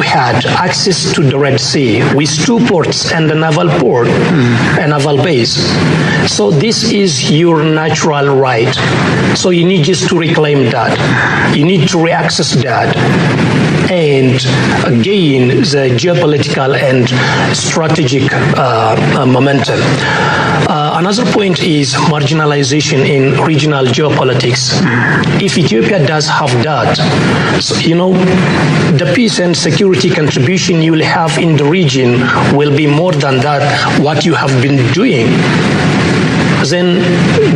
had access to the Red Sea with two ports and a naval port, a naval base. So this is your natural right. So you need just to reclaim that. You need to reaccess that and gain the geopolitical and strategic uh, uh, momentum. Uh, another point is marginalization in regional geopolitics. If Ethiopia does have that, so, you know, the peace and security contribution you will have in the region will be more than that what you have been doing. Then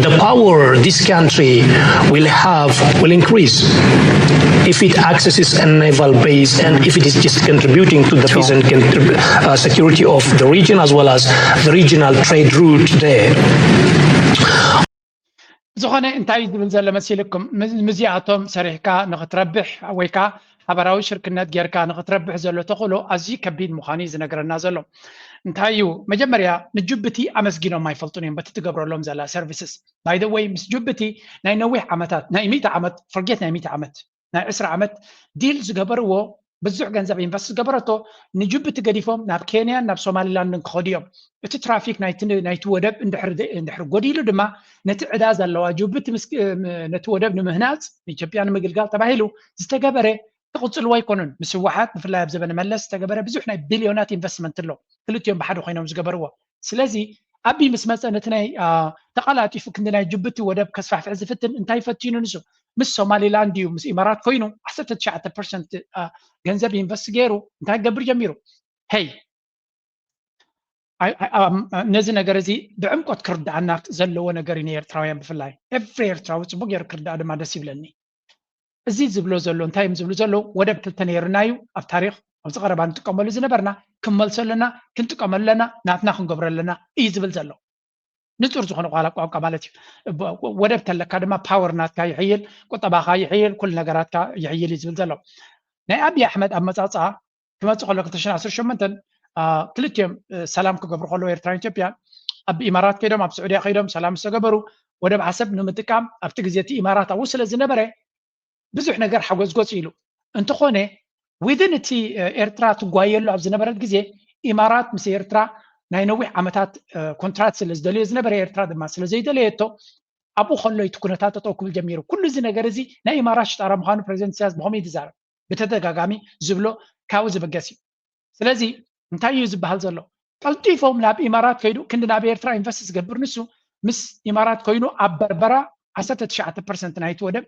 the power this country will have will increase if it accesses a naval base and if it is just contributing to the peace and contrib- uh, security of the region as well as the regional trade route there. ዝኾነ እንታይ እዩ ዝብል ዘሎ መሲልኩም? ምዚኣቶም ሰሪሕካ ንክትረብሕ ወይ ከዓ ሓበራዊ ሽርክነት ጌርካ ንክትረብሕ ዘሎ ተኽእሎ ኣዝዩ ከቢድ ምዃኑ እዩ ዝነግረና ዘሎ። እንታይ እዩ መጀመርያ ንጅቡቲ ኣመስጊኖም ኣይፈልጡን እዮም በቲ ትገብረሎም ዘላ services። By the way ምስ ጅቡቲ ናይ ነዊሕ ዓመታት ናይ ሚእቲ ዓመት forget ናይ ሚእቲ ዓመት ናይ ዕስራ ዓመት ዲል ዝገበርዎ ብዙሕ ገንዘብ ኢንቨስት ዝገበረቶ ንጅቡቲ ገዲፎም ናብ ኬንያን ናብ ሶማሊላንድን ክኸዱ እዮም። እቲ ትራፊክ ናይቲ ወደብ እንድሕር ጎዲሉ ድማ ነቲ ዕዳ ዘለዋ ጅቡቲ ነቲ ወደብ ንምህናፅ ንኢትዮጵያ ንምግልጋል ተባሂሉ ዝተገበረ ክቕፅልዎ ኣይኮኑን። ምስ ህወሓት ብፍላይ ኣብ ዘበነ መለስ ዝተገበረ ብዙሕ ናይ ቢልዮናት ኢንቨስትመንት ኣሎ። ክልቲኦም ብሓደ ኮይኖም ዝገበርዎ። ስለዚ ኣቢ ምስ መፀ ነቲ ናይ ተቐላጢፉ ክንዲ ናይ ጅቡቲ ወደብ ከስፋሕፍሕ ዝፍትን እንታይ ፈቲኑ ንሱ ምስ ሶማሊላንድ እዩ ምስ ኢማራት ኮይኑ ዓሰርተ ትሽዓተ ፐርሰንት ገንዘብ ኢንቨስት ገይሩ እንታይ ክገብር ጀሚሩ? ሄይ ነዚ ነገር እዚ ብዕምቆት ክርድኣና ዘለዎ ነገር እዩ ንኤርትራውያን ብፍላይ every ኤርትራዊ ፅቡቅ ገይሩ ክርድኣ ድማ ደስ ይብለኒ። እዚ ዝብሎ ዘሎ እንታይ እዮም ዝብሉ ዘለዉ ወደብ ክልተ ነይርና እዩ ኣብ ታሪክ ኣብዚ ቀረባ ንጥቀመሉ ዝነበርና ክንመልሶ ኣለና ክንጥቀመሉ ኣለና ናትና ክንገብሮ ኣለና እዩ ዝብል ዘሎ ንፁር ዝኾነ ቋላ ቋንቋ ማለት እዩ ወደብ ተለካ ድማ ፓወር ናትካ ይሕይል ቁጠባካ ይሕይል ኩሉ ነገራትካ ይሕይል እዩ ዝብል ዘሎ ናይ ኣብይ ኣሕመድ ኣመፃፅኣ ክመፅእ ከሎ ክልተ ሽሕን ዓሰርተ ሸሞንተን ክልቲኦም ሰላም ክገብሩ ከለዉ ኤርትራን ኢትዮጵያን ኣብ ኢማራት ከይዶም ኣብ ስዑድያ ከይዶም ሰላም ዝተገበሩ ወደብ ዓሰብ ንምጥቃም ኣብቲ ግዜ እቲ ኢማራት ኣብኡ ስለ ዝነበረ ብዙሕ ነገር ሓጎዝጎዝ ኢሉ እንተኾነ within እቲ ኤርትራ ትጓየሉ ኣብ ዝነበረት ግዜ ኢማራት ምስ ኤርትራ ናይ ነዊሕ ዓመታት ኮንትራት ስለ ዝደልዮ ዝነበረ ኤርትራ ድማ ስለ ዘይደለየቶ ኣብኡ ከሎ እቲ ኩነታት ጠጠው ክብል ጀሚሩ ኩሉ እዚ ነገር እዚ ናይ ኢማራት ሽጣራ ምዃኑ ፕሬዚደንት ኢሳያስ ብኸመይ ትዛረብ ብተደጋጋሚ ዝብሎ ካብኡ ዝብገስ እዩ ስለዚ እንታይ እዩ ዝበሃል ዘሎ ቀልጢፎም ናብ ኢማራት ከይዱ ክንዲ ናብ ኤርትራ ኢንቨስት ዝገብር ንሱ ምስ ኢማራት ኮይኑ ኣብ በርበራ ዓሰርተ ትሽዓተ ፐርሰንት ናይቲ ወደብ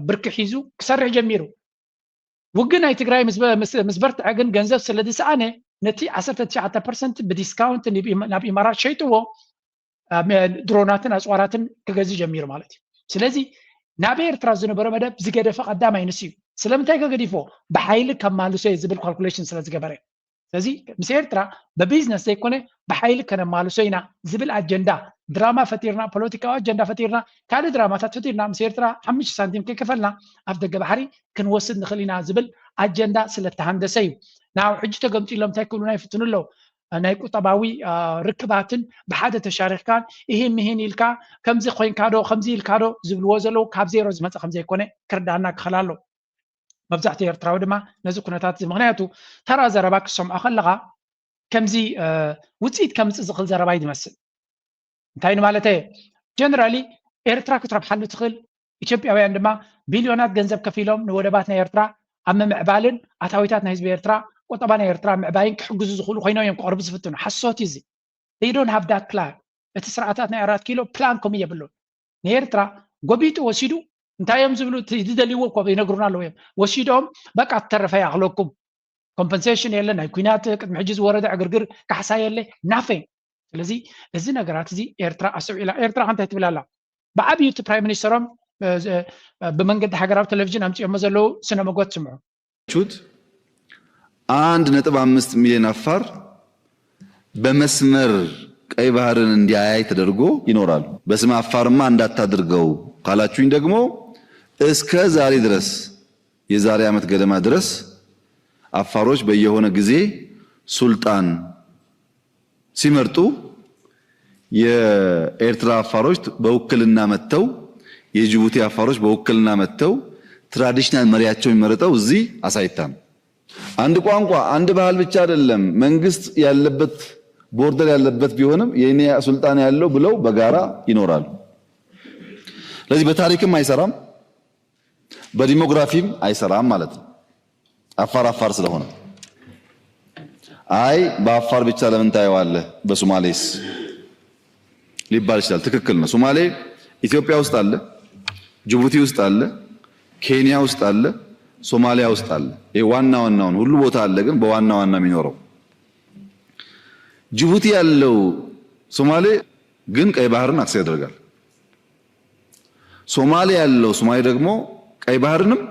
ብርኪ ሒዙ ክሰርሕ ጀሚሩ ውግእ ናይ ትግራይ ምስ በርትዐ ግን ገንዘብ ስለ ዝሰኣነ ነቲ ዓሰርተ ትሽዓተ ፐርሰንት ብዲስካውንት ናብ ኢማራት ሸይጥዎ ድሮናትን ኣፅዋራትን ክገዝእ ጀሚሩ ማለት እዩ ስለዚ ናብ ኤርትራ ዝነበረ መደብ ዝገደፈ ቀዳማይ ንሱ እዩ ስለምንታይ ከገዲፎ ብሓይሊ ከማልሶ እየ ዝብል ካልኩሌሽን ስለ ዝገበረ ስለዚ ምስ ኤርትራ ብቢዝነስ ዘይኮነ ብሓይሊ ከነማልሶ ኢና ዝብል ኣጀንዳ ድራማ ፈጢርና ፖለቲካዊ ኣጀንዳ ፈጢርና ካልእ ድራማታት ፈጢርና ምስ ኤርትራ ሓሙሽተ ሳንቲም ከይከፈልና ኣብ ደገ ባሕሪ ክንወስድ ንኽእል ኢና ዝብል ኣጀንዳ ስለተሃንደሰ እዩ ናብ ሕጂ ተገምጢሎም እንታይ ክብሉና ይፍትኑ ኣለዉ ናይ ቁጠባዊ ርክባትን ብሓደ ተሻሪኽካን ይህን ምሂን ኢልካ ከምዚ ኮይንካ ዶ ከምዚ ኢልካ ዶ ዝብልዎ ዘለዉ ካብ ዜሮ ዝመፀ ከምዘይኮነ ክርዳና ክኽእል ኣሎ መብዛሕትኡ ኤርትራዊ ድማ ነዚ ኩነታት እዚ ምክንያቱ ተራ ዘረባ ክሰምዖ ከለካ ከምዚ ውፅኢት ከምፅእ ዝኽእል ዘረባ እዩ ዝመስል እንታይ ንማለተ ጀነራሊ ኤርትራ ክትረብሓሉ ትኽእል ኢትዮጵያውያን ድማ ቢልዮናት ገንዘብ ከፊሎም ንወደባት ናይ ኤርትራ ኣብ ምምዕባልን ኣታዊታት ናይ ህዝቢ ኤርትራ ቁጠባ ናይ ኤርትራ ምዕባይን ክሕግዙ ዝኽእሉ ኮይኖም እዮም ክቐርቡ ዝፍትኑ ሓሶት እዩ እዚ they don't have that plan እቲ ስርዓታት ናይ ኣራት ኪሎ ፕላን ከምኡ የብሉን ንኤርትራ ጎቢጡ ወሲዱ እንታይ እዮም ዝብሉ ዝደልይዎ እኮ ይነግሩና ኣለዉ እዮም ወሲዶም በቃ ትተረፈ ይኣኽለኩም ኮምፐንሴሽን የለ ናይ ኩናት ቅድሚ ሕጂ ዝወረደ ዕግርግር ካሕሳ የለ nothing ስለዚ እዚ ነገራት እዚ ኤርትራ ኣስተውዒላ ኤርትራ ከ እንታይ ትብል ኣላ ብዓብዩ እቲ ፕራይም ሚኒስተሮም ብመንገዲ ሃገራዊ ቴሌቪዥን ኣምፅኦሞ ዘለዉ ስነ መጎት ስምዑ ቹት አንድ ነጥብ አምስት ሚሊዮን አፋር በመስመር ቀይ ባህርን እንዲያያይ ተደርጎ ይኖራል። በስመ አፋርማ እንዳታድርገው ካላችሁኝ ደግሞ እስከ ዛሬ ድረስ የዛሬ ዓመት ገደማ ድረስ አፋሮች በየሆነ ጊዜ ሱልጣን ሲመርጡ የኤርትራ አፋሮች በውክልና መጥተው የጅቡቲ አፋሮች በውክልና መጥተው ትራዲሽናል መሪያቸው የሚመረጠው እዚህ አሳይታ ነው። አንድ ቋንቋ፣ አንድ ባህል ብቻ አይደለም፣ መንግስት ያለበት፣ ቦርደር ያለበት ቢሆንም የኔ ሱልጣን ያለው ብለው በጋራ ይኖራሉ። ስለዚህ በታሪክም አይሰራም፣ በዲሞግራፊም አይሰራም ማለት ነው። አፋር አፋር ስለሆነ አይ በአፋር ብቻ ለምን ታየዋለህ በሶማሌስ ሊባል ይችላል። ትክክል ነው። ሶማሌ ኢትዮጵያ ውስጥ አለ፣ ጅቡቲ ውስጥ አለ፣ ኬንያ ውስጥ አለ፣ ሶማሊያ ውስጥ አለ። ይሄ ዋና ዋናውን ሁሉ ቦታ አለ፣ ግን በዋና ዋና የሚኖረው ጅቡቲ ያለው ሶማሌ ግን ቀይ ባህርን አክሰስ ያደርጋል። ሶማሌ ያለው ሶማሌ ደግሞ ቀይ ባህርንም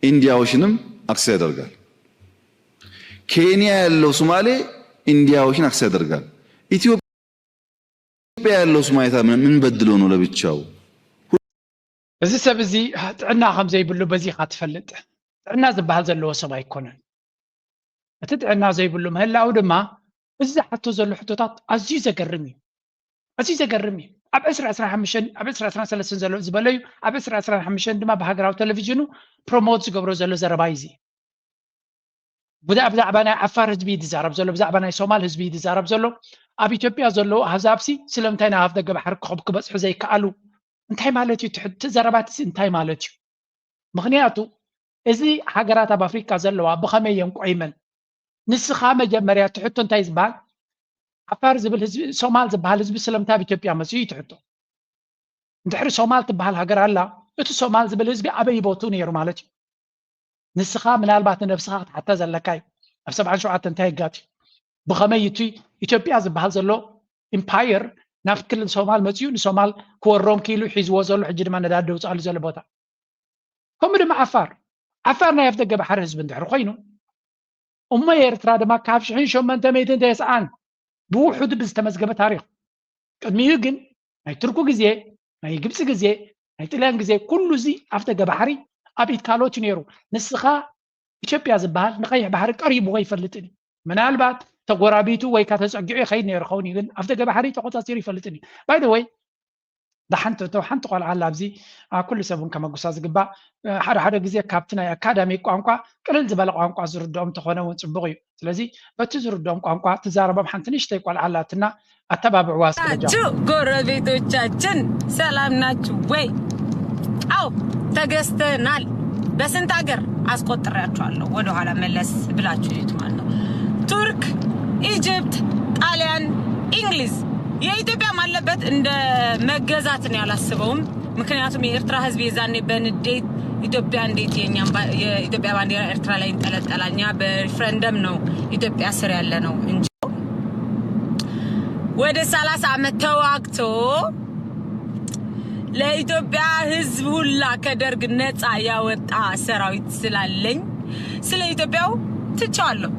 ኢንዲያ ኦሽንም አክሰስ ያደርጋል። ኬንያ ያለው ሶማሌ ኢንዲያ ኦሽን አክሰስ ያደርጋል። ኢትዮጵያ ያለው ሶማሌ ታዲያ ምን ምን በድሎ ነው ለብቻው? እዚ ሰብ እዚ ጥዕና ከም ዘይብሉ በዚ ኢኻ ትፈልጥ። ጥዕና ዝበሃል ዘለዎ ሰብ ኣይኮነን። እቲ ጥዕና ዘይብሉ ምህላው ድማ እዚ ዝሓቶ ዘሎ ሕቶታት ኣዝዩ ዘገርም እዩ። ኣዝዩ ዘገርም እዩ። ኣብ ዕስራ ዕስራን ሓሙሽተን፣ ኣብ ዕስራ ዕስራን ሰለስተን ዘሎ ዝበሎ እዩ። ኣብ ዕስራ ዕስራን ሓሙሽተን ድማ ብሃገራዊ ቴሌቪዥኑ ፕሮሞት ዝገብሮ ዘሎ ዘረባ እዩ እዚ። ብዛ- ብዛዕባ ናይ ዓፋር ህዝቢ እዩ ዝዛረብ ዘሎ፣ ብዛዕባ ናይ ሶማል ህዝቢ እዩ ዝዛረብ ዘሎ። ኣብ ኢትዮጵያ ዘለዉ ኣህዛብሲ ስለምንታይ ናብ ኣፍደገ ባሕሪ ክኸ- ክበጽሑ ዘይከኣሉ? እንታይ ማለት እዩ? እቲ ሕ- እቲ ዘረባትሲ እንታይ ማለት እዩ? ምኽንያቱ እዚ ሃገራት ኣብ ኣፍሪቃ ዘለዋ ብኸመይ እዮም ቆይመን? ንስኻ መጀመርያ እቲ ሕቶ እንታይ ዝበሃል? ዓፋር ዝብል ህዝቢ፣ ሶማል ዝበሃል ህዝቢ ስለምንታይ ኣብ ኢትዮጵያ መፅኡ እዩ እቲ ሕቶ። እንድሕሪ ሶማል ትበሃል ሃገር ኣላ፣ እቲ ሶማል ዝብል ህዝቢ ኣበይ ቦቱ ነይሩ ማለት እዩ? ንስኻ ምናልባት ንነብስኻ ክትሓታ ዘለካ እዩ። ኣብ ሰብዓን ሸውዓተን እንታይ ኣጋጢሙ? ብኸመይ እቲ ኢትዮጵያ ዝበሃል ዘሎ ኢምፓየር ናብ ክልል ሶማል መፂኡ ንሶማል ክወሮም ክኢሉ ሒዝዎ ዘሎ ሕጂ ድማ ነዳዲ ደውፅኣሉ ዘሎ ቦታ? ከምኡ ድማ ዓፋር፣ ዓፋር ናይ ኣፍደገ ባሕሪ ህዝቢ እንድሕር ኮይኑ እሞ ኤርትራ ድማ ካብ ሽሕን ሸሞንተ ሚእትን ተስዓን ብውሑዱ ብዝተመዝገበ ታሪኽ ቅድሚኡ ግን ናይ ቱርኩ ግዜ፣ ናይ ግብፂ ግዜ፣ ናይ ጥልያን ግዜ ኩሉ እዚ ኣፍደገ ባሕሪ ኣብ ኢድ ካልኦት እዩ ነይሩ። ንስኻ ኢትዮጵያ ዝበሃል ንቀይሕ ባሕሪ ቀሪቡ ኣይፈልጥን እዩ። ምናልባት ተጎራቢቱ ወይ ካ ተፀጊዑ ይኸይድ ነይሩ ኸውን እዩ፣ ግን ኣፍደገ ባሕሪ ተቆፃፂሩ ይፈልጥን እዩ። ባይ ወይ ዳሓንቲ እቶ ሓንቲ ቆልዓ ኣላ ኣብዚ ኩሉ ሰብ እውን ከመጉሳ ዝግባእ ሓደ ሓደ ግዜ ካብቲ ናይ ኣካዳሚክ ቋንቋ ቅልል ዝበለ ቋንቋ ዝርድኦም እንተኾነ እውን ፅቡቕ እዩ። ስለዚ በቲ ዝርድኦም ቋንቋ ትዛረቦም ሓንቲ ንእሽተይ ቆልዓ ኣላትና ኣተባብዕዋ እስኪ በጃኹም። ናችሁ ጎረቤቶቻችን ሰላም ናችሁ ወይ? አው ተገዝተናል። በስንት ሀገር አስቆጥሬያችኋለሁ። ወደኋላ መለስ ብላችሁ እዩት ማለት ነው። ቱርክ፣ ኢጅፕት፣ ጣሊያን፣ እንግሊዝ። የኢትዮጵያም አለበት እንደ መገዛት ነው ያላስበውም። ምክንያቱም የኤርትራ ህዝብ የዛኔ በንዴት ኢትዮጵያ እንዴት የእኛም ባ- የኢትዮጵያ ባንዲራ ኤርትራ ላይ ይንጠለጠላል። እኛ በሪፍረንደም ነው ኢትዮጵያ ስር ያለ ነው እንጂ ወደ ሰላሳ ዓመት ተዋግቶ ለኢትዮጵያ ህዝብ ሁላ ከደርግ ነፃ ያወጣ ሰራዊት ስላለኝ ስለ ኢትዮጵያው ትቼዋለሁ።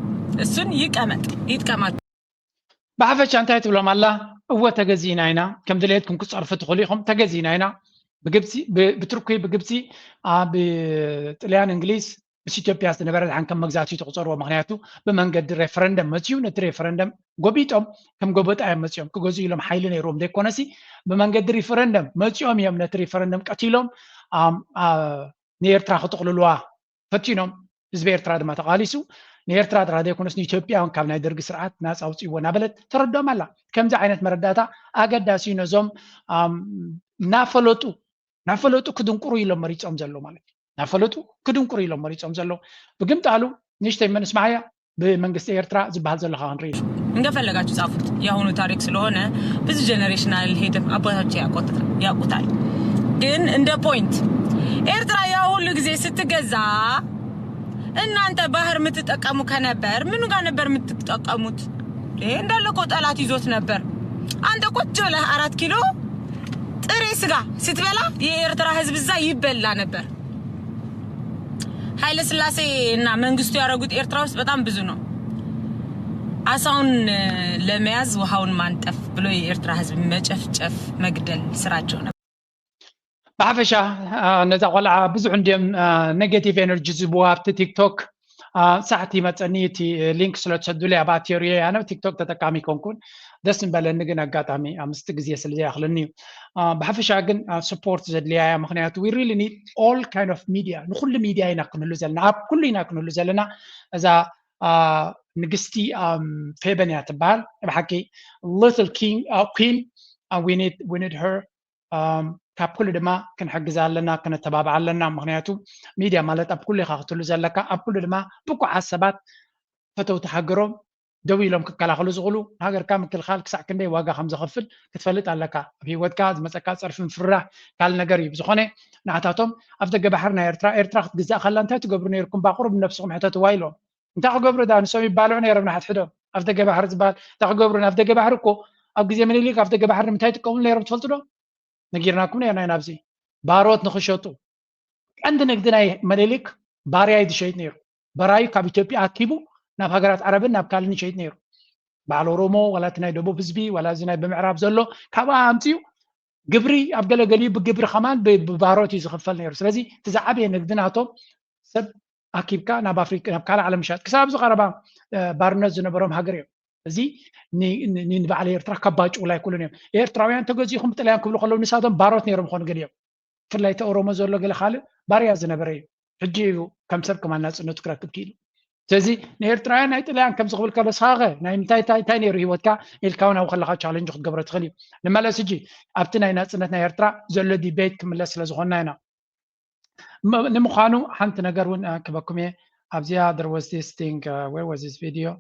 እሱን ይቀመጥ ይጥቀማችሁ። ብሓፈሻ እንታይ ትብሎም ኣላ? እወ ተገዚእና ኢና፣ ከም ድሌትኩም ክትፀርፉ ትኽእሉ ኢኹም፣ ተገዚእና ኢና። ብግብፂ ብ- ብቱርኪ ብግብፂ ኣብ ጥልያን እንግሊዝ ምስ ኢትዮጵያ ዝነበረ ድሓን ከም መግዛእቲ እዩ ተቑፀርዎ። ምክንያቱ ብመንገዲ ሬፈረንደም መፅዩ ነቲ ሬፈረንደም ጎቢጦም ከም ጎበጣ እዮም መፅዮም። ክገዝኡ ኢሎም ሓይሊ ነይርዎም ዘይኮነሲ ብመንገዲ ሪፈረንደም መፅዮም እዮም ነቲ ሪፈረንደም ቀቲሎም ኣም- ኣ- ንኤርትራ ክጥቕልልዋ ፈቲኖም። ህዝቢ ኤርትራ ድማ ተቓሊሱ ንኤርትራ ጥራሕ ዘይኮነስ ንኢትዮጵያ እውን ካብ ናይ ደርጊ ስርዓት ናፃ ኣውፅእዎ እናበለት ተረድኦም ኣላ። ከምዚ ዓይነት መረዳእታ ኣገዳሲ እዩ ነዞም ኣም- እናፈለጡ እናፈለጡ ክድንቁሩ ኢሎም መሪፆም ዘለዉ ማለት እዩ። እናፈለጡ ክድንቁሩ ኢሎም መሪፆም ዘለዉ። ብግምጣሉ ንእሽተይ መንስማዓያ ብመንግስቲ ኤርትራ ዝበሃል ዘሎ ከዓ ክንርኢ ኢና። እንደፈለጋችሁ ጻፉት። የአሁኑ ታሪክ ስለሆነ ብዙ ጀነሬሽናል ሄድም አባቶች ያውቁታል። ግን እንደ ፖይንት ኤርትራ ያ ሁሉ ጊዜ ስትገዛ እናንተ ባህር የምትጠቀሙ ከነበር ምኑ ጋር ነበር የምትጠቀሙት? ይሄ እንዳለ እኮ ጠላት ይዞት ነበር። አንተ ቁጭ ብለህ አራት ኪሎ ጥሬ ስጋ ስትበላ የኤርትራ ህዝብ እዛ ይበላ ነበር። ኃይለ ስላሴ እና መንግስቱ ያደረጉት ኤርትራ ውስጥ በጣም ብዙ ነው። አሳውን ለመያዝ ውሃውን ማንጠፍ ብሎ የኤርትራ ህዝብ መጨፍጨፍ፣ መግደል ስራቸው ነበር። ብሓፈሻ አ፣ ነዛ ቆልዓ ብዙሕ እንድዮም ኔጌቲቭ ኤነርጂ ዝህብዋ ኣብቲ ቲክቶክ። ሳዕቲ መፀኒ እቲ ሊንክ ስለተሰዱለይ ኣብ ኣትዮ ሪዮ ኣነ ቲክቶክ ተጠቃሚ ኮንኩን ደስ ምበለኒ ግን ኣጋጣሚ ምስቲ ግዜ ስለ ዘይኣክለኒ እዩ። ብሓፈሻ ግን support ዘድልያ እያ ምክንያቱ we really need all kind of media ንኩሉ ሚድያ ኢና ክንህሉ ዘለና ኣብ ኩሉ ኢና ክንህሉ ዘለና። እዛ ንግስቲ ፌበን እያ ትበሃል ብሓቂ little king queen we need we need her ካብ ኩሉ ድማ ክንሕግዛ ኣለና ክነተባብዓ ኣለና ምክንያቱ ሚድያ ማለት ኣብ ኩሉ ኢካ ክትህሉ ዘለካ ኣብ ኩሉ ድማ ብቁዓት ሰባት ፈተውቲ ሃገሮም ደው ኢሎም ክከላኸሉ ዝኽእሉ ሃገርካ ምክልኻል ክሳዕ ክንደይ ዋጋ ከም ዘኸፍል ክትፈልጥ ኣለካ ኣብ ሂወትካ ዝመፀካ ፀርፊ ምፍርራሕ ካል ነገር እዩ ብዝኾነ ንዓታቶም ኣብ ደገ ባሕሪ ናይ ኤርትራ ኤርትራ ክትግዛእ ከላ እንታይ ትገብሩ ነይርኩም ባቁሩብ ነብስኹም ሕተትዋ ኢሎም እንታይ ክገብሩ ዳ ንሶም ይባልዑ ነይሮም ንሓድሕዶም ኣብ ደገ ባሕሪ ዝበሃል እንታይ ክገብሩ ኣብ ደገ ባሕሪ እኮ ኣብ ግዜ ምኒልክ ኣብ ደገ ባሕሪ ንምንታይ ይጥቀሙሉ ነይሮም ትፈልጡ ዶ ነጊርናኩም ነርና ኢና ኣብዚ ባሮት ንክሸጡ ቀንዲ ንግዲ ናይ ምኒልክ ባርያ እዩ ዝሸይጥ ነይሩ በራዩ ካብ ኢትዮጵያ ኣኪቡ ናብ ሃገራት ዓረብን ናብ ካልእን ይሸይጥ ነይሩ በዓል ኦሮሞ ዋላ እቲ ናይ ደቡብ ህዝቢ ዋላ እዚ ናይ ብምዕራብ ዘሎ ካብኣ ኣምፅኡ ግብሪ ኣብ ገለገሊኡ ብግብሪ ከማን ብባሮት እዩ ዝኽፈል ነይሩ ስለዚ እቲ ዝዓበየ ንግዲ ናቶም ሰብ ኣኪብካ ናብ ኣፍሪካ ናብ ካልእ ዓለም ምሻጥ ክሳብ ኣብዚ ቀረባ ባርነት ዝነበሮም ሃገር እዮም እዚ ንበዓል ኤርትራ ከባጭውላ ኣይክእሉን እዮም ኤርትራውያን ተገዚእኹም ብጥልያን ክብሉ ከለዉ ንሳቶም ባሮት ነይሮም ኾኑ ገሊኦም ብፍላይ እቲ ኦሮሞ ዘሎ ገለ ካልእ ባርያ ዝነበረ እዩ ሕጂ እዩ ከም ሰብ ከማን ናፅነቱ ክረክብ ክኢሉ ስለዚ ንኤርትራውያን ናይ ጥልያን ከም ዝኽብል ከሎ ስኻኸ ናይ ምንታይ እንታይ እንታይ ነይሩ ሂወትካ ኢልካ እውን ኣብኡ ከለካ ቻለንጅ ክትገብሮ ትኽእል እዩ ንመለስ ሕጂ ኣብቲ ናይ ናፅነት ናይ ኤርትራ ዘሎ ዲቤት ክምለስ ስለ ዝኾንና ኢና ንምዃኑ ሓንቲ ነገር እውን ክበኩም እየ ኣብዚኣ there was this thing where was this video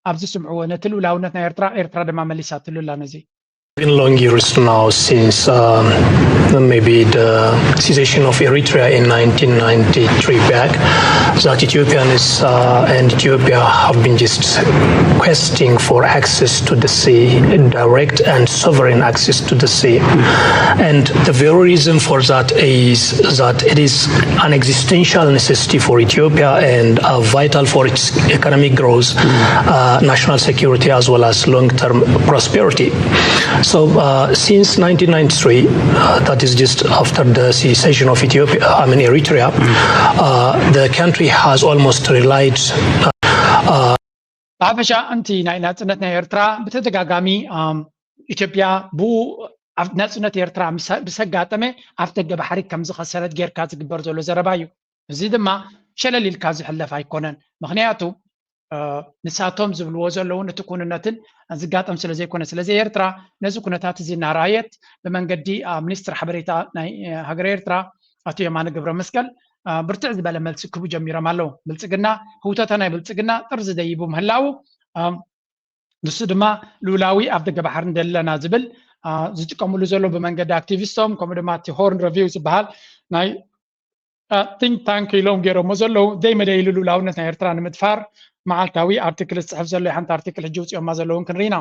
ኣብዚ ስምዕዎ ነቲ ልኡላውነት ናይ ኤርትራ ኤርትራ ድማ መሊሳትሉ ኣላ ነዚ Been long years now since um, maybe the secession of Eritrea in nineteen ninety-three back that Ethiopians uh, and Ethiopia have been just questing for access to the sea, direct and sovereign access to the sea. And the very reason for that is that it is an existential necessity for Ethiopia and uh, vital for its economic growth, uh, national security, as well as long-term prosperity. So uh, since nineteen ninety-three, uh, that is just after the secession of Ethiopia, I mean Eritrea, uh, the country has almost relied. Uh, ብሓፈሻ እንቲ ናይ ናፅነት ናይ ኤርትራ ብተደጋጋሚ ኢትዮጵያ ብኡ ኣብ ናፅነት ኤርትራ ብሰጋጠመ ኣብ ደገ ባሕሪ ከም ዝኸሰረት ጌርካ ዝግበር ዘሎ ዘረባ እዩ። እዚ ድማ ሸለል ኢልካ ዝሕለፍ ኣይኮነን። ምኽንያቱ ንሳቶም ዝብልዎ ዘለውን እቲ ኩንነትን ዝጋጠም ስለ ዘይኮነ ስለዚ ኤርትራ ነዚ ኩነታት እዚ እናረኣየት ብመንገዲ ሚኒስትር ሓበሬታ ናይ ሃገር ኤርትራ ኣቶ የማነ ገብረ መስቀል ብርትዕ ዝበለ መልሲ ክቡ ጀሚሮም ኣለዉ። ብልፅግና ህውተተ ናይ ብልፅግና ጥርዚ ደይቡ ምህላዉ ንሱ ድማ ልኡላዊ ኣብ ደገ ባሕሪ እንደለና ዝብል ዝጥቀምሉ ዘሎ ብመንገዲ ኣክቲቪስቶም ከምኡ ድማ እቲ ሆርን ረቪው ዝበሃል ናይ ቲንክ ታንክ ኢሎም ገይሮሞ ዘለዉ ዘይመደይሉ ልኡላውነት ናይ ኤርትራ ንምድፋር መዓልታዊ ኣርቲክል ዝፅሕፍ ዘሎ ሓንቲ ኣርቲክል ሕጂ ውፅኦማ ዘለውን ክንርኢና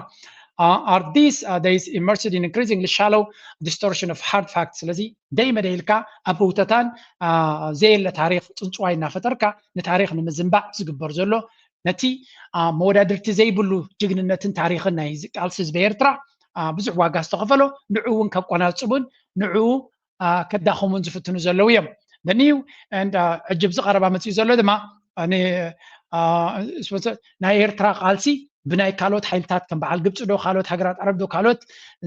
are these uh, days immersed in increasingly shallow distortion of hard facts ስለዚ ደይመደይልካ ኣብ ህውተታን ዘየለ ታሪክ ፅንፅዋይ እናፈጠርካ ንታሪክ ንምዝንባዕ ዝግበር ዘሎ ነቲ መወዳድርቲ ዘይብሉ ጅግንነትን ታሪክን ናይ ቃልሲ ህዝቢ ኤርትራ ብዙሕ ዋጋ ዝተኸፈሎ ንዑ እውን ከቆናፅቡን ንዑ ከዳኸሙን ዝፍትኑ ዘለዉ እዮም። The new and ሕጂ ብዚ ቀረባ መፅኡ ዘሎ ድማ ናይ ኤርትራ ቃልሲ ብናይ ካልኦት ሓይልታት ከም በዓል ግብፂ ዶ ካልኦት ሃገራት ዓረብ ዶ ካልኦት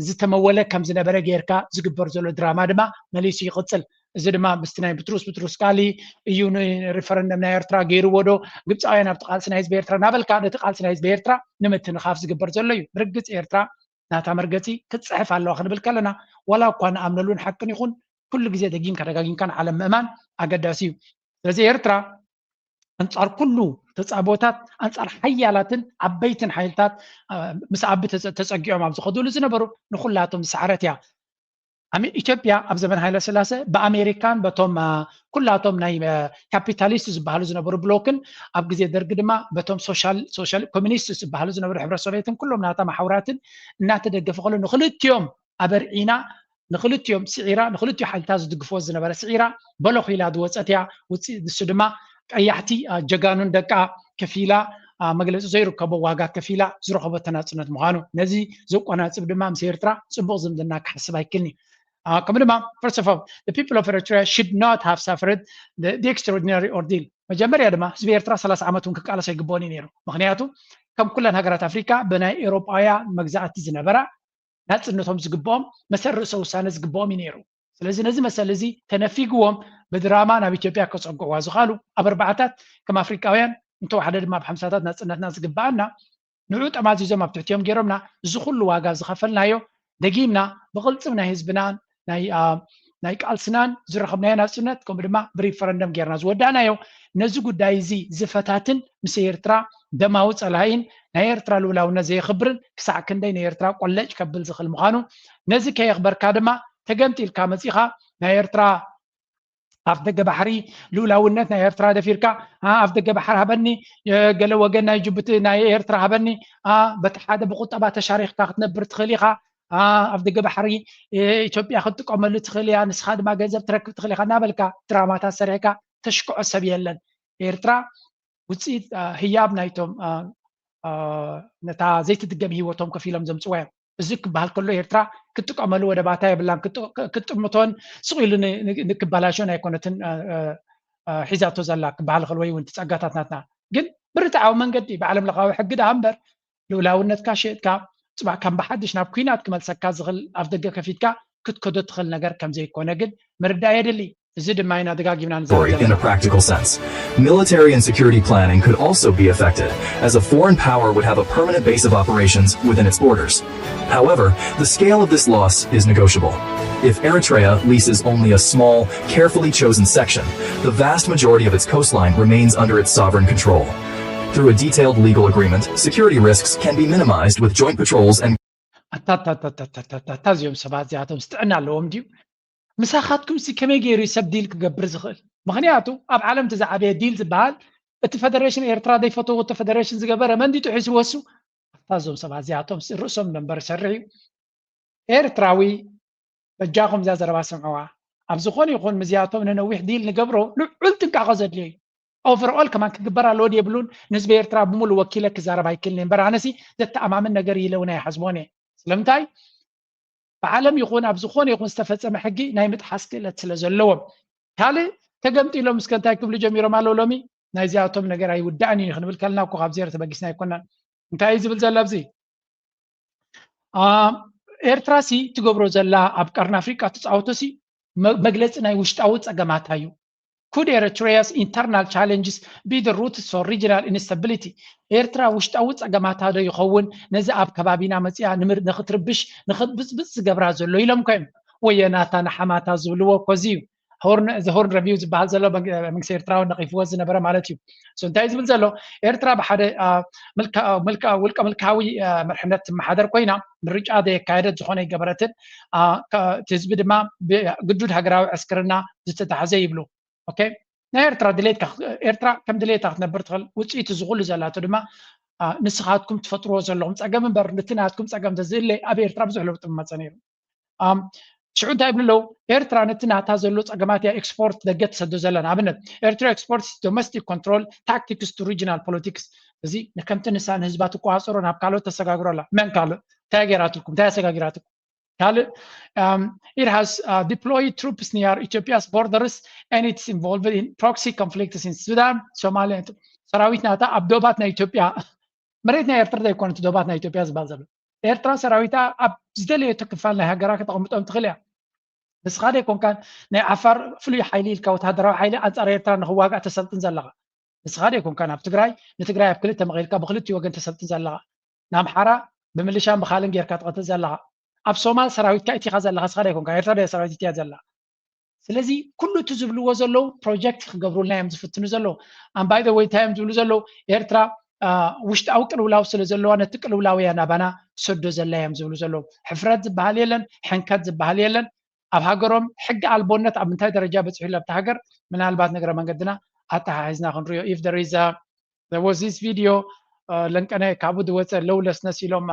ዝተመወለ ከም ዝነበረ ጌርካ ዝግበር ዘሎ ድራማ ድማ መሊሱ ይቕፅል። እዚ ድማ ምስቲ ናይ ብትሩስ ብትሩስ ቃሊ እዩ ንሪፈረንደም ናይ ኤርትራ ገይርዎ ዶ ግብፃውያን ኣብቲ ቃልሲ ናይ ህዝቢ ኤርትራ እናበልካ ነቲ ቃልሲ ናይ ህዝቢ ኤርትራ ንምትንኻፍ ዝግበር ዘሎ እዩ። ብርግፅ ኤርትራ ናታ መርገፂ ክትፅሕፍ ኣለዋ ክንብል ከለና ዋላ እኳ ንኣምነሉን ሓቅን ይኹን ኩሉ ግዜ ደጊምካ ደጋጊምካ ንዓለም ምእማን ኣገዳሲ እዩ። ስለዚ ኤርትራ ኣንጻር ኩሉ ተጻቦታት ኣንጻር ሓያላትን ዓበይትን ሓይልታት ምስ ኣቢ ተጸጊዖም ኣብ ዝኸዱሉ ዝነበሩ ንኩላቶም ዝሰዓረት እያ። ኢትዮጵያ ኣብ ዘመን ሃይለ ስላሰ ብኣሜሪካን በቶም ኩላቶም ናይ ካፒታሊስት ዝበሃሉ ዝነበሩ ብሎክን ኣብ ግዜ ደርጊ ድማ በቶም ሶሻል ኮሚኒስት ዝበሃሉ ዝነበሩ ሕብረት ሶቪየትን ኩሎም ናታ ማሕውራትን እናተደገፈ ከሎ ንክልቲኦም ኣበርዒና ንክልቲኦም ስዒራ ንክልቲኡ ሓይልታት ዝድግፍዎ ዝነበረ ስዒራ በለኹ ኢላ ዝወፀት እያ። ውፅኢት ንሱ ድማ ቀያሕቲ ጀጋኑን ደቃ ከፊላ መግለፂ ዘይርከቦ ዋጋ ከፊላ ዝረኸቦ ተናፅነት ምዃኑ ነዚ ዘቆናፅብ ድማ ምስ ኤርትራ ፅቡቕ ዝምድና ክሓስብ ኣይክልኒ። ከምኡ ድማ first of all the people of Eritrea should not have suffered the extraordinary ordeal። መጀመርያ ድማ ህዝቢ ኤርትራ ሰላሳ ዓመት እውን ክቃለስ ኣይግብኦን እዩ ነይሩ። ምክንያቱ ከም ኩለን ሃገራት ኣፍሪካ ብናይ ኤውሮጳውያን መግዛእቲ ዝነበራ ናፅነቶም ዝግብኦም መሰል ርእሰ ውሳነ ዝግብኦም እዩ ነይሩ። ስለዚ ነዚ መሰል እዚ ተነፊግዎም ብድራማ ናብ ኢትዮጵያ ከፀግዕዋ ዝኻሉ ኣብ ኣርባዓታት ከም ኣፍሪቃውያን እንተወሓደ ድማ ኣብ ሓምሳታት ናፅነትና ዝግብኣና ንዑ ጠማዚዞም ኣብ ትሕቲኦም ገይሮምና። እዚ ኩሉ ዋጋ ዝኸፈልናዮ ደጊምና ብቕልፅም ናይ ህዝብናን ናይ ቃልስናን ዝረኸብናዮ ናፅነት ከምኡ ድማ ብሪፈረንደም ጌርና ዝወዳእናዮ። ነዚ ጉዳይ እዚ ዝፈታትን ምስ ኤርትራ ደማዊ ፀላኢን ናይ ኤርትራ ልኡላውነት ዘየኽብርን ክሳዕ ክንደይ ንኤርትራ ቆለጭ ከብል ዝኽእል ምዃኑ ነዚ ከየኽበርካ ድማ ተገምጢልካ መፂኻ ናይ ኤርትራ ኣፍ ደገ ባሕሪ ልኡላውነት ናይ ኤርትራ ደፊርካ ኣፍ ደገ ባሕሪ ሃበኒ፣ ገለ ወገን ናይ ጅቡቲ ናይ ኤርትራ ሃበኒ፣ በቲ ሓደ ብቁጠባ ተሻሪኽካ ክትነብር ትኽእል ኢኻ፣ ኣፍ ደገ ባሕሪ ኢትዮጵያ ክትጥቀመሉ ትኽእል እያ፣ ንስኻ ድማ ገንዘብ ትረክብ ትኽእል ኢኻ እናበልካ ድራማታት ሰሪሕካ ተሽክዖ ሰብ የለን። ኤርትራ ውፅኢት ህያብ ናይቶም ነታ ዘይትድገም ህይወቶም ከፊሎም ዘምፅዋ እዮም። እዚ ክበሃል ከሎ ኤርትራ ክትጥቀመሉ ወደባታ የብላን። ክትጥምቶን ስቕ ኢሉ ንክበላሾን ኣይኮነትን ሒዛቶ ዘላ ክበሃል ከሎ ወይ እውን ጸጋታት ናትና ግን ብርትዓዊ መንገዲ ብዓለም ለኻዊ ሕጊ ደኣ እምበር ልኡላውነትካ ሸጥካ ጽባሕ ከም ብሓድሽ ናብ ኩናት ክመልሰካ ዝኽእል ኣፍ ደገ ከፊትካ ክትከዶ ትኽእል ነገር ከም ዘይኮነ ግን ምርዳእ የድሊ። እዚ ድማ ኢና ደጋጊምና ንዛረብ ዘለና። In a practical sense, military and security planning could also be affected, as a foreign power would have a permanent base of operations within its borders. However, the scale of this loss is negotiable. If Eritrea leases only a small, carefully chosen section, the vast majority of its coastline remains under its sovereign control. Through a detailed legal agreement, security risks can be minimized with joint patrols and ኣታታታታታታታ እዚኦም ሰባት እዚኣቶም ስጥዕና ኣለዎም ድዩ? ምሳኻትኩም ሲ ከመይ ገይሩ እዩ ሰብ ዲል ክገብር ዝኽእል? ምኽንያቱ ኣብ ዓለም እቲ ዝዓበየ ዲል ዝበሃል እቲ ፈደሬሽን ኤርትራ ዘይፈተዎ እቲ ፈደሬሽን ዝገበረ መንዲጡ ሒዝዎ እሱ ኣታ እዞም ሰባት እዚኣቶም ርእሶም ነንበር ሰርሕ እዩ። ኤርትራዊ በጃኹም እዛ ዘረባ ስምዕዋ። ኣብ ዝኾነ ይኹን ምዚኣቶም ንነዊሕ ዲል ንገብሮ ልዑል ጥንቃቐ ዘድልዮ እዩ። ኦቨርኦል ከማን ክግበር ኣለዎ የብሉን። ንህዝቢ ኤርትራ ብምሉእ ወኪለ ክዛረብ ኣይክልን እምበር ኣነሲ ዘተኣማምን ነገር ኢለ እውን ኣይሓስቦን እየ። ስለምንታይ ብዓለም ይኹን ኣብ ዝኾነ ይኹን ዝተፈጸመ ሕጊ ናይ ምጥሓስ ክእለት ስለ ዘለዎም ካልእ ተገምጢሎም እስከ እንታይ ክብሉ ጀሚሮም ኣለዉ ሎሚ ናይዚኣቶም ነገር ኣይውዳእን እዩ ክንብል ከልና እኮ ካብ ዜሮ ተበጊስና ኣይኮናን። እንታይ እዩ ዝብል ዘሎ ኣብዚ? ኤርትራ ሲ ትገብሮ ዘላ ኣብ ቀርኒ ኣፍሪቃ ትፃወቶ ሲ መግለፂ ናይ ውሽጣዊ ፀገማታ እዩ። Could Eritrea's internal challenges be the roots for regional instability? ኤርትራ ውሽጣዊ ፀገማታ ዶ ይኸውን ነዚ ኣብ ከባቢና መፅያ ንኽትርብሽ ንኽትብፅብፅ ዝገብራ ዘሎ ኢሎም ኮይም ወየናታ ንሓማታ ዝብልዎ እኮ እዚ እዩ። ሆርን እዚ ሆርን ረቪው ዝበሃል ዘሎ መንግስቲ ኤርትራ እውን ነቒፍዎ ዝነበረ ማለት እዩ። So እንታይ ዝብል ዘሎ ኤርትራ ብሓደ ውልቀ ምልካዊ መርሕነት ትመሓደር ኮይና ምርጫ ዘየካየደት ዝኾነ ይገበረትን እቲ ህዝቢ ድማ ግዱድ ሃገራዊ ዕስክርና ዝተታሕዘ ይብሉ። ኦኬ ናይ ኤርትራ ድሌትካ ኤርትራ ከም ድሌታ ክትነብር ትኽእል ውፅኢቱ ዝኹሉ ዘላቶ ድማ ንስኻትኩም ትፈጥርዎ ዘለኹም ፀገም እምበር ነቲ ናትኩም ፀገም ተዝህለ ኣብ ኤርትራ ብዙሕ ለውጢ ምመፀ ነይሩ። ሽዑ እንታይ ይብሉ ኣለዉ ኤርትራ ነቲ ናታ ዘሎ ፀገማት እያ ኤክስፖርት ደገ ትሰዶ ዘላ ንኣብነት ኤርትራ ኤክስፖርት domestic control tactics to regional politics እዚ ንከምቲ ንሳ ንህዝባ ትቆፃፀሮ ናብ ካልኦት ተሰጋግሮ ኣላ መን ካልእ እንታይ ገይራትልኩም እንታይ ኣሰጋጊራትልኩም ካልእ it has deployed troops near Ethiopia's borders and it's involved in proxy conflicts in Sudan, Somalia ሰራዊት ናታ ኣብ ዶባት ናይ ኢትዮጵያ መሬት ናይ ኤርትራ ዘይኮነት ዶባት ናይ ኢትዮጵያ ዝበሃል ዘሎ ኤርትራ ሰራዊታ ኣብ ዝደለየቶ ክፋል ናይ ሃገራ ከተቐምጦም ትኽእል እያ። ንስኻ ደይኮንካን ናይ ዓፋር ፍሉይ ሓይሊ ኢልካ ወተሃደራዊ ሓይሊ ኣንጻር ኤርትራ ንኽዋጋእ ተሰልጥን ዘለኻ። ንስኻ ደይኮንካን ኣብ ትግራይ ንትግራይ ኣብ ክልተ መቒልካ ብክልቲኡ ወገን ተሰልጥን ዘለኻ። ንኣምሓራ ብምልሻን ብኻልን ጌርካ ትቐትል ዘለኻ። ኣብ ሶማል ሰራዊትካ እቲኻ ዘለኻ ንስኻ ደይኮንካ ኤርትራ ደይ ሰራዊት እቲያ ዘላ። ስለዚ ኩሉ እቲ ዝብልዎ ዘለዉ ፕሮጀክት ክገብሩልና እዮም ዝፍትኑ ዘለዉ። ኣም ባይ ወይ እንታይ እዮም ዝብሉ ዘለዉ ኤርትራ ውሽጣዊ ቅልውላው ስለ ዘለዋ ነቲ ቅልውላው እያ ናባና ትሰዶ ዘላ እዮም ዝብሉ ዘለዉ። ሕፍረት ዝበሃል የለን፣ ሕንከት ዝበሃል የለን። ኣብ ሃገሮም ሕጊ ኣልቦነት ኣብ ምንታይ ደረጃ በፂሑ ኣብቲ ሃገር ምናልባት ንግረ መንገድና ኣተሓሒዝና ክንሪኦ if there is a there was this video ለንቀነ ካብኡ ዝወፀ lawlessness ኢሎም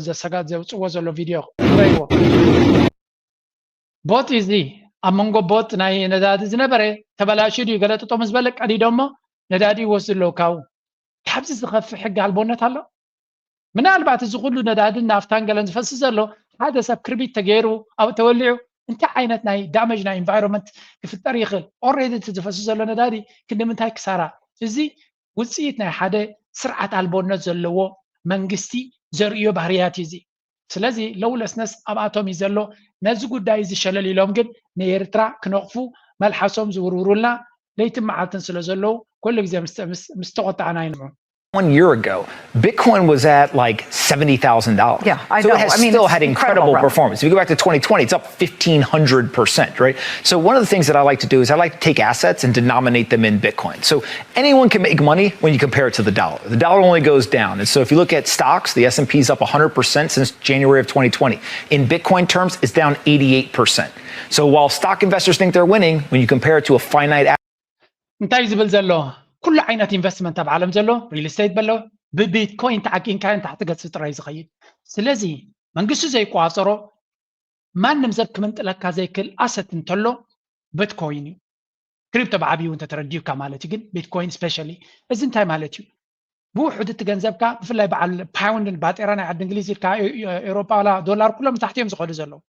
ዘሰጋት ዘውፅዎ ዘሎ ቪድዮ ረይዎ ቦጥ እዚ ኣብ መንጎ ቦጥ ናይ ነዳዲ ዝነበረ ተበላሹ ድዩ ገለ ጥጦ ምስ በለ ቀዲዶ እሞ ነዳዲ ይወስዱ ኣለዉ ካብኡ። ካብዚ ዝኸፍእ ሕጊ ኣልቦነት ኣሎ? ምናልባት እዚ ኩሉ ነዳድን ናፍታን ገለን ዝፈስስ ዘሎ ሓደ ሰብ ክርቢት ተገይሩ ኣብኡ ተወሊዑ እንታይ ዓይነት ናይ damage ናይ environment ክፍጠር ይኽእል? Already እቲ ዝፈሱ ዘሎ ነዳዲ ክንዲ ምንታይ ክሳራ? እዚ ውፅኢት ናይ ሓደ ስርዓት ኣልቦነት ዘለዎ መንግስቲ ዘርእዮ ባህርያት እዩ እዚ። ስለለዚ lawlessness ኣብኣቶም እዩ ዘሎ። ነዚ ጉዳይ እዚ ሸለል ኢሎም ግን ንኤርትራ ክነቕፉ መልሓሶም ዝውርውሩልና ለይትን መዓልትን ስለ ዘለዉ ኩሉ ግዜ ምስ ተቖጣዕና ኣይንምዑ። One year ago, Bitcoin was at like seventy thousand dollars. Yeah, I so know. It has I mean, still it's had incredible incredible. performance. If you go back to twenty twenty, it's up fifteen hundred percent, right? So one of the things that I like to do is I like to take assets and denominate them in Bitcoin. So anyone can make money when you compare it to the dollar. The dollar only goes down. And so if you look at stocks, the S and P is up one hundred percent since January of twenty twenty. In Bitcoin terms, it's down eighty-eight percent. So while stock investors think they're winning, when you compare it to a finite እንታይ ዝብል ዘሎ? ኩሉ ዓይነት investment ኣብ ዓለም ዘሎ real estate በሎ ብቢትኮይን ተዓቂንካዮ ንታሕቲ ገጽ ጥራይ ዝኸይድ። ስለዚ መንግስቲ ዘይቋጸሮ ማንም ሰብ ክምንጥለካ ዘይክእል asset እንተሎ ቢትኮይን እዩ። ክሪፕቶ ብዓብዩ እንተተረዲዩካ ማለት እዩ። ግን ቢትኮይን specially እዚ እንታይ ማለት እዩ? ብውሑድ እቲ ገንዘብካ ብፍላይ በዓል ፓውንድን ባጤራ ናይ ዓዲ እንግሊዝ ኢልካ ኤውሮጳ ዋላ ዶላር ኩሎም ንታሕቲ እዮም ዝኸዱ ዘለዉ።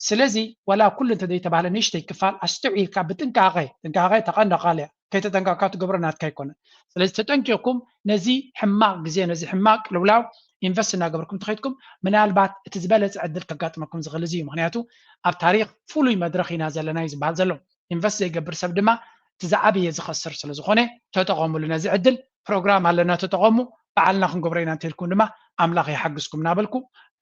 ስለዚ ዋላ ኩሉ እንተዘይተባህለ ንእሽተይ ክፋል ኣስተውዒልካ ብጥንቃቐ ጥንቃቐ ተቐንደ ቃልያ ከይተጠንቀቕካ ትገብሮ ናትካ ኣይኮነን። ስለዚ ተጠንቂቕኩም ነዚ ሕማቕ ግዜ ነዚ ሕማቕ ቅልውላው invest እናገበርኩም ተኸይድኩም ምናልባት እቲ ዝበለፀ ዕድል ከጋጥመኩም ዝኽእል እዚ እዩ። ምክንያቱ ኣብ ታሪክ ፍሉይ መድረክ ኢና ዘለና እዩ ዝበሃል ዘሎ። invest ዘይገብር ሰብ ድማ እቲ ዝዓበየ ዝኸስር ስለዝኾነ ተጠቐሙሉ ነዚ ዕድል። ፕሮግራም ኣለና ተጠቐሙ። ባዕልና ክንገብሮ ኢና እንተልኩም ድማ ኣምላኽ ይሓግዝኩም እናበልኩ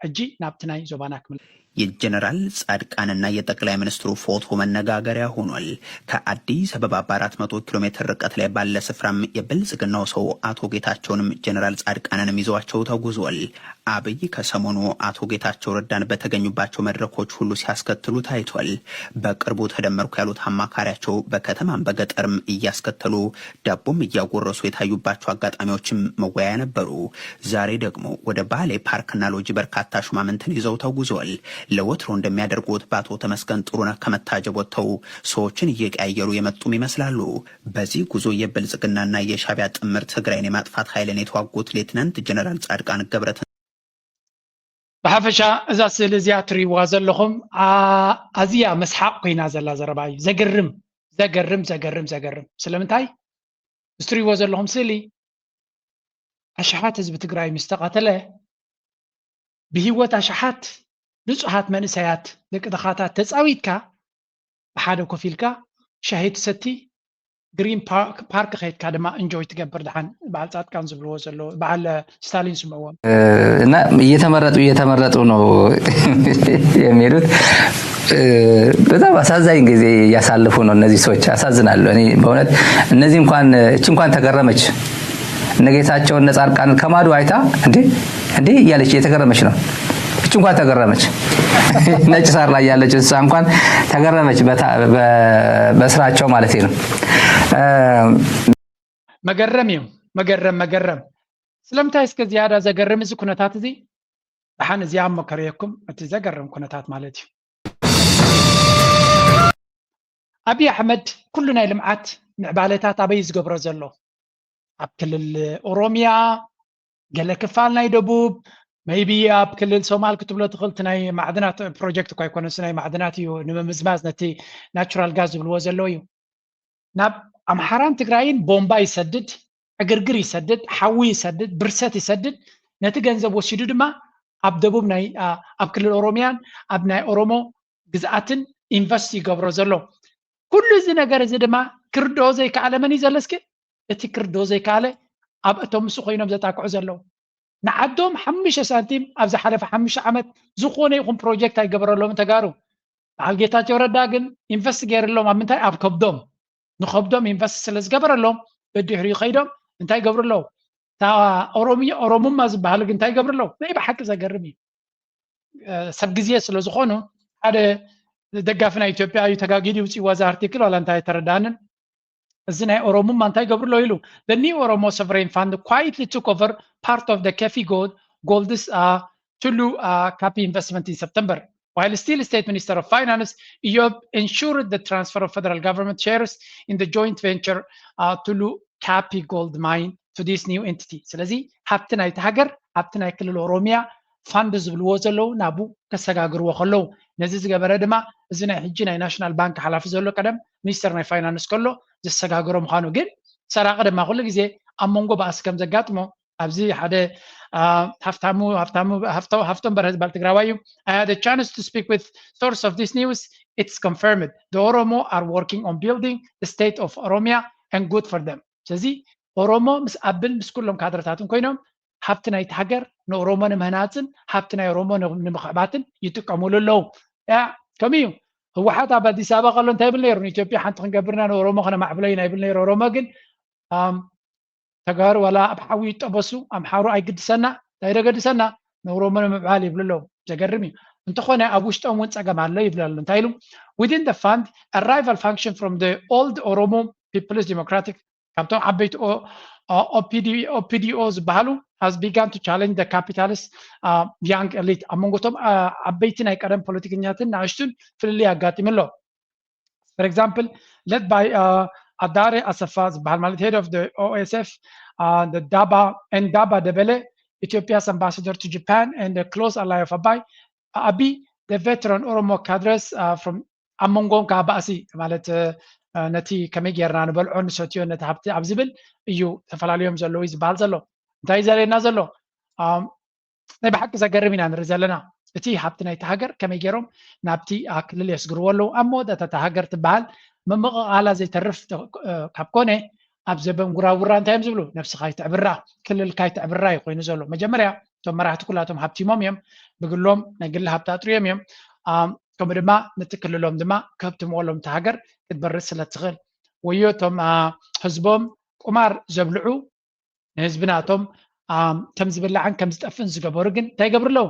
ሕጂ ናብቲ ናይ ዞባና ክምለስ። የጀነራል ጻድቃንና የጠቅላይ ሚኒስትሩ ፎቶ መነጋገሪያ ሆኗል። ከአዲስ አበባ በአራት መቶ ኪሎ ሜትር ርቀት ላይ ባለ ስፍራም የብልጽግናው ሰው አቶ ጌታቸውንም ጀነራል ጻድቃንንም ይዘዋቸው ተጉዟል። አብይ ከሰሞኑ አቶ ጌታቸው ረዳን በተገኙባቸው መድረኮች ሁሉ ሲያስከትሉ ታይቷል። በቅርቡ ተደመርኩ ያሉት አማካሪያቸው በከተማም በገጠርም እያስከተሉ ዳቦም እያጎረሱ የታዩባቸው አጋጣሚዎችም መወያያ ነበሩ። ዛሬ ደግሞ ወደ ባሌ ፓርክና ሎጂ በርካታ ሹማምንትን ይዘው ተጉዘዋል። ለወትሮ እንደሚያደርጉት በአቶ ተመስገን ጥሩነህ ከመታጀብ ወጥተው ሰዎችን እየቀያየሩ የመጡም ይመስላሉ። በዚህ ጉዞ የብልጽግናና የሻቢያ ጥምር ትግራይን የማጥፋት ኃይልን የተዋጉት ሌትናንት ጀነራል ጻድቃን ገብረትን ብሓፈሻ እዛ ስእሊ እዚኣ ትሪዋ ዘለኹም ኣዝያ መስሓቕ ኮይና ዘላ ዘረባ እዩ። ዘገርም ዘገርም ዘገርም ዘገርም ስለምንታይ? እዚ ትሪዎ ዘለኹም ስእሊ ኣሽሓት ህዝቢ ትግራይ ምስ ተቐተለ ብህይወት ኣሽሓት ንጹሃት መንእሰያት ደቂ ድኻታት ተጻዊትካ ብሓደ ኮፍ ኢልካ ሻሂ ትሰቲ ግሪን ፓርክ ከይድካ ድማ እንጆይ ትገብር። ድሓን በዓል ጻድቃን ዝብልዎ ዘለዉ በዓል ስታሊን ስምዕዎም። እና እየተመረጡ እየተመረጡ ነው የሚሄዱት። በጣም አሳዛኝ ጊዜ እያሳለፉ ነው እነዚህ ሰዎች። ያሳዝናሉ። እኔ በእውነት እነዚህ እንኳን እቺ እንኳን ተገረመች እነ ጌታቸው እነ ጻድቃን ከማዶ አይታ እንዴ እንዴ እያለች እየተገረመች ነው። እች እንኳን ተገረመች። ነጭ ሳር ላይ ያለች እንስሳ እንኳን ተገረመች በስራቸው ማለት ነው። መገረም እዩ መገረም መገረም። ስለምንታይ እስከ ዝያዳ ዘገርም እዚ ኩነታት እዚ ደሓን እዚኣ እሞ ከርእየኩም እቲ ዘገርም ኩነታት ማለት እዩ። ኣብይ ኣሕመድ ኩሉ ናይ ልምዓት ምዕባለታት ኣበይ ዝገብሮ ዘሎ? ኣብ ክልል ኦሮሚያ፣ ገለ ክፋል ናይ ደቡብ፣ maybe ኣብ ክልል ሶማል ክትብሎ ትኽእል። እቲ ናይ ማዕድናት ፕሮጀክት እኳ ኣይኮነስ ናይ ማዕድናት እዩ ንምምዝማዝ ነቲ ናቹራል ጋዝ ዝብልዎ ዘለዉ እዩ። ናብ ኣምሓራን ትግራይን ቦምባ ይሰድድ፣ ዕግርግር ይሰድድ፣ ሓዊ ይሰድድ፣ ብርሰት ይሰድድ። ነቲ ገንዘብ ወሲዱ ድማ ኣብ ደቡብ ናይ ኣብ ክልል ኦሮሚያን ኣብ ናይ ኦሮሞ ግዝኣትን ኢንቨስት ይገብሮ ዘሎ። ኩሉ እዚ ነገር እዚ ድማ ክርድኦ ዘይከኣለ መን እዩ ዘሎ? እስኪ እቲ ክርድኦ ዘይከኣለ ኣብ እቶም ምስ ኮይኖም ዘጣቅዑ ዘለዉ ንዓዶም ሓሙሽተ ሳንቲም ኣብ ዝሓለፈ ሓሙሽተ ዓመት ዝኾነ ይኹን ፕሮጀክት ኣይገበረሎም ተጋሩ። በዓል ጌታቸው ረዳ ግን ኢንቨስት ገይርሎም ኣብ ምንታይ? ኣብ ከብዶም። ንኸብዶም ኢንቨስት ስለ ዝገበረሎም በድሕሪኡ ከይዶም እንታይ ይገብሩ ኣለዉ? እታ ኦሮምኛ ኦሮሙማ ዝበሃል ግን እንታይ ይገብሩ ኣለዉ? ናይ ብሓቂ ዘገርም እዩ። ሰብ ግዜ ስለ ዝኾኑ ሓደ ደጋፊ ናይ ኢትዮጵያ እዩ ተጋጊዱ ይውፅእዋ እዚ ኣርቲክል ዋላ እንታይ ኣይተረዳንን። እዚ ናይ ኦሮሙማ እንታይ ይገብሩ ኣለዉ ኢሉ The new Oromo Sovereign Fund quietly took over part of the Kefi Gold, Gold's uh, Tulu uh, Kapi investment in September. While still State Minister of Finance, Iyob ensured the transfer of federal government shares in the joint venture uh, Tulu Kapi Gold Mine to this new entity. ስለዚ ሃብቲ ናይቲ ሃገር ሃብቲ ናይ ክልል ኦሮሚያ ፋንድ ዝብልዎ ዘለዉ ናብኡ ከሰጋግርዎ ከለዉ፣ ነዚ ዝገበረ ድማ እዚ ናይ ሕጂ ናይ ናሽናል ባንክ ሓላፊ ዘሎ ቀደም ሚኒስተር ናይ ፋይናንስ ከሎ ዘሰጋግሮ ምዃኑ። ግን ሰራቂ ድማ ኩሉ ግዜ ኣብ መንጎ ባእሲ ከም ዘጋጥሞ ኣብዚ ሓደ ሃፍታሙ ሃፍታሙ ሃፍቶም በርሀ ዝበሃል ትግራዋይ እዩ። I had a chance to speak with source of this news. It's confirmed. The Oromo are working on building the state of Oromia and good for them. ስለዚ ኦሮሞ ምስ ኣቢን ምስ ኩሎም ካድረታትን ኮይኖም ሃብቲ ናይቲ ሃገር ንኦሮሞ ንምህናፅን ሃብቲ ናይ ኦሮሞ ንምኽዕባትን ይጥቀሙሉ ኣለዉ። ያ ከምኡ እዩ። ህወሓት ኣብ ኣዲስ ኣበባ ከሎ እንታይ ይብል ነይሩ? ንኢትዮጵያ ሓንቲ ክንገብርና ንኦሮሞ ከነማዕብሎ ኢና ይብል ነይሩ። ኦሮሞ ግን ተጋሩ ዋላ ኣብ ሓዊ ይጠበሱ ኣምሓሩ ኣይግድሰና፣ እንታይ ደገድሰና ንኦሮሞ ንምዕባል ይብሉ ኣለዉ። ዘገርም እዩ። እንተኾነ ኣብ ውሽጦም እውን ፀገም ኣሎ ይብሉ ኣለዉ። እንታይ ኢሉ? Within the fund, a rival faction from the old Oromo People's Democratic ካብቶም ዓበይቲ ኦፒዲኦ ዝበሃሉ has begun to challenge the capitalist young elite። ኣብ መንጎቶም ዓበይቲ ናይ ቀደም ፖለቲከኛትን ንኣሽቱን ፍልልይ ኣጋጢሙ ኣሎ። For example, led by ኣዳሬ ኣሰፋ ዝበሃል ማለት head of the OSF, the Daba and Daba Debele, Ethiopia's ambassador to Japan and a close ally of Abai, Abi, the veteran Oromo cadres from ኣብ መንጎም ከዓ ባእሲ ማለት ነቲ ከመይ ጌርና ንበልዖ ንሰትዮ ነቲ ሃብቲ ኣብ ዝብል እዩ ተፈላለዮም ዘለዉ እዩ ዝበሃል ዘሎ። እንታይ እዩ ዘርእየና ዘሎ? ናይ ብሓቂ ዘገርም ኢና ንርኢ ዘለና። እቲ ሃብቲ ናይቲ ሃገር ከመይ ገይሮም ናብቲ ክልል የስግርዎ ኣለዉ። ኣብ መወዳእታ እታ ሃገር ትበሃል ምምቕቓላ ዘይተርፍ ካብ ኮነ ኣብ ዘበን ጉራጉራ እንታይ እዮም ዝብሉ? ነብስኻ ይትዕብራ ክልልካ ይትዕብራ እዩ ኮይኑ ዘሎ። መጀመርያ እቶም መራሕቲ ኩላቶም ሃብቲሞም እዮም፣ ብግሎም ናይ ግሊ ሃብቲ ኣጥርዮም እዮም። ከምኡ ድማ ነቲ ክልሎም ድማ ክህብትምዎ ኣለዎም፣ እታ ሃገር ክትበርስ ስለ ትኽእል። ወዮ እቶም ህዝቦም ቁማር ዘብልዑ ንህዝቢ ናቶም ከም ዝብላዕን ከም ዝጠፍእን ዝገበሩ ግን እንታይ ይገብሩ ኣለዉ?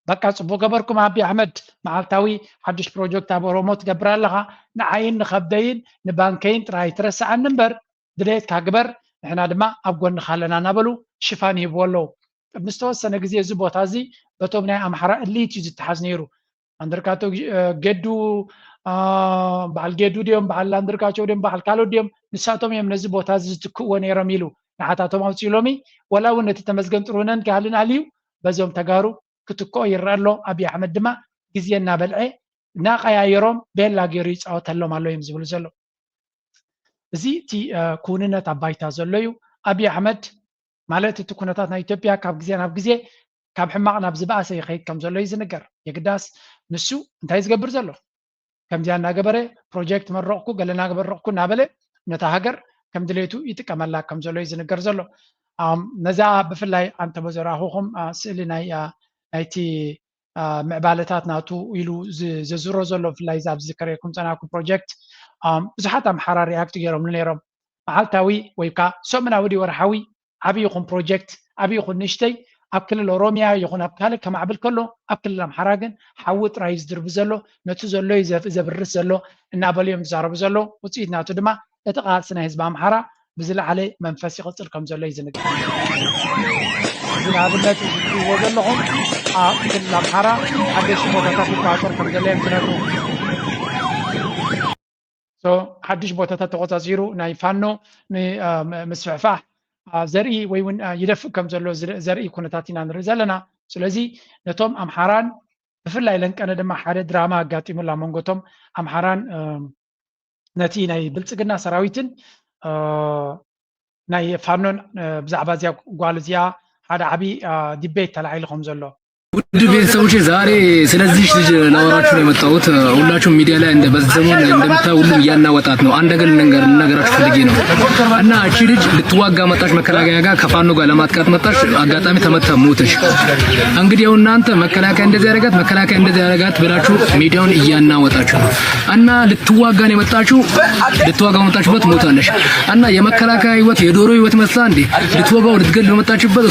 በቃ ፅቡቅ ገበርኩም። ኣቢ ኣሕመድ መዓልታዊ ሓዱሽ ፕሮጀክት ኣብ ኦሮሞ ትገብር ኣለኻ። ንዓይን ንኸብደይን ንባንከይን ጥራይ ትረስዓኒ እምበር ድሌትካ ግበር፣ ንሕና ድማ ኣብ ጎንኻ ኣለና እናበሉ ሽፋን ይህብዎ ኣለዉ። ቅድሚ ዝተወሰነ ግዜ እዚ ቦታ እዚ በቶም ናይ ኣምሓራ እሊት እዩ ዝተሓዝ ነይሩ። ኣንድርጋቸው ጌዱ በዓል ጌዱ ድዮም በዓል ኣንድርጋቸው ድዮም በዓል ካልኦት ድዮም ንሳቶም እዮም ነዚ ቦታ እዚ ዝትክእዎ ነይሮም ኢሉ ንዓታቶም ኣውፅኡ። ሎሚ ወላ እውን ነቲ ተመስገን ጥሩነን ክሃልን ኣልዩ በዞም ተጋሩ ክትክኦ ይረአ ኣሎ። ኣብይ ኣሕመድ ድማ ግዜ እናበልዐ እናቀያየሮም ቤላ ገይሩ ይፃወተሎም ኣሎ እዮም ዝብሉ ዘለዉ። እዚ እቲ ክውንነት ኣብ ባይታ ዘሎ እዩ። ኣብይ ኣሕመድ ማለት እቲ ኩነታት ናይ ኢትዮጵያ ካብ ግዜ ናብ ግዜ ካብ ሕማቕ ናብ ዝበኣሰ ይኸይድ ከም ዘሎ እዩ ዝንገር። የግዳስ ንሱ እንታይ ዝገብር ዘሎ? ከምዚኣ እናገበረ ፕሮጀክት መረቕኩ ገለ እናገበረቕኩ እናበለ ነታ ሃገር ከም ድሌቱ ይጥቀመላ ከም ዘሎ እዩ ዝንገር ዘሎ። ነዛ ብፍላይ ኣንተ በዘራኹኹም ስእሊ ናይ ናይቲ ምዕባለታት ናቱ ኢሉ ዘዝሮ ዘሎ ብፍላይ ኣብዚ ዝከረየኩም ፀናኩም ፕሮጀክት ብዙሓት ኣምሓራ ሪኣክት ገይሮምሉ ነይሮም። መዓልታዊ ወይ ከዓ ሰሙናዊ ድዩ ወርሓዊ ዓብዪ ይኹን ፕሮጀክት ዓብዪ ይኹን ንእሽተይ ኣብ ክልል ኦሮሚያ ይኹን ኣብ ካልእ ከማዕብል ከሎ ኣብ ክልል ኣምሓራ ግን ሓዊ ጥራይ እዩ ዝድርቢ ዘሎ። ነቲ ዘሎ እዩ ዘብ- ዘብርስ ዘሎ እናበሉ እዮም ዝዛረቡ ዘለዉ። ውፅኢት ናቱ ድማ እቲ ቃልሲ ናይ ህዝቢ ኣምሓራ ብዝለዓለ መንፈስ ይቕፅል ከም ዘሎ እዩ ዝንገር። እዚ ንኣብነት እዚ ትሪእዎ ዘለኹም ኣብ ክልል ኣምሓራ ሓደሽቲ ቦታታት ይቆፃፀር ከም ዘሎ እዮም ዝነግሩ። ሓዱሽ ቦታታት ተቆፃፂሩ ናይ ፋኖ ምስፍሕፋሕ ዘርኢ ወይ እውን ይደፍእ ከም ዘሎ ዘርኢ ኩነታት ኢና ንርኢ ዘለና። ስለዚ ነቶም ኣምሓራን ብፍላይ ለንቀነ ድማ ሓደ ድራማ ኣጋጢሙላ መንጎቶም ኣምሓራን ነቲ ናይ ብልፅግና ሰራዊትን ናይ ፋኖን ብዛዕባ እዚኣ ጓል እዚኣ ሓደ ዓብዪ ዲቤት ተላዒሉ ከም ዘሎ ውድ ቤተሰቦቼ ዛሬ ስለዚህ ልጅ ላወራችሁ ነው የመጣሁት። ሁላችሁም ሚዲያ ላይ እንደ በዚህ ሰሞን እንደምታዩ ሁሉም እያናወጣት ነው። አንድ ነገር ልንገር- ልነግራችሁ ፈልጌ ነው እና እቺ ልጅ ልትዋጋ መጣች፣ መከላከያ ጋር ከፋኖ ጋር ለማጥቃት መጣች። አጋጣሚ ተመታ ሞተች። እንግዲህ ያው እናንተ መከላከያ እንደዚህ ያደረጋት መከላከያ እንደዚህ ያደረጋት ብላችሁ ሚዲያውን እያናወጣችሁ ነው እና ልትዋጋ ነው የመጣችሁ። ልትዋጋ መጣችበት ሞታለች እና የመከላከያ ህይወት የዶሮ ህይወት መስላ እንዴ ልትወጋው ልትገል በመጣችበት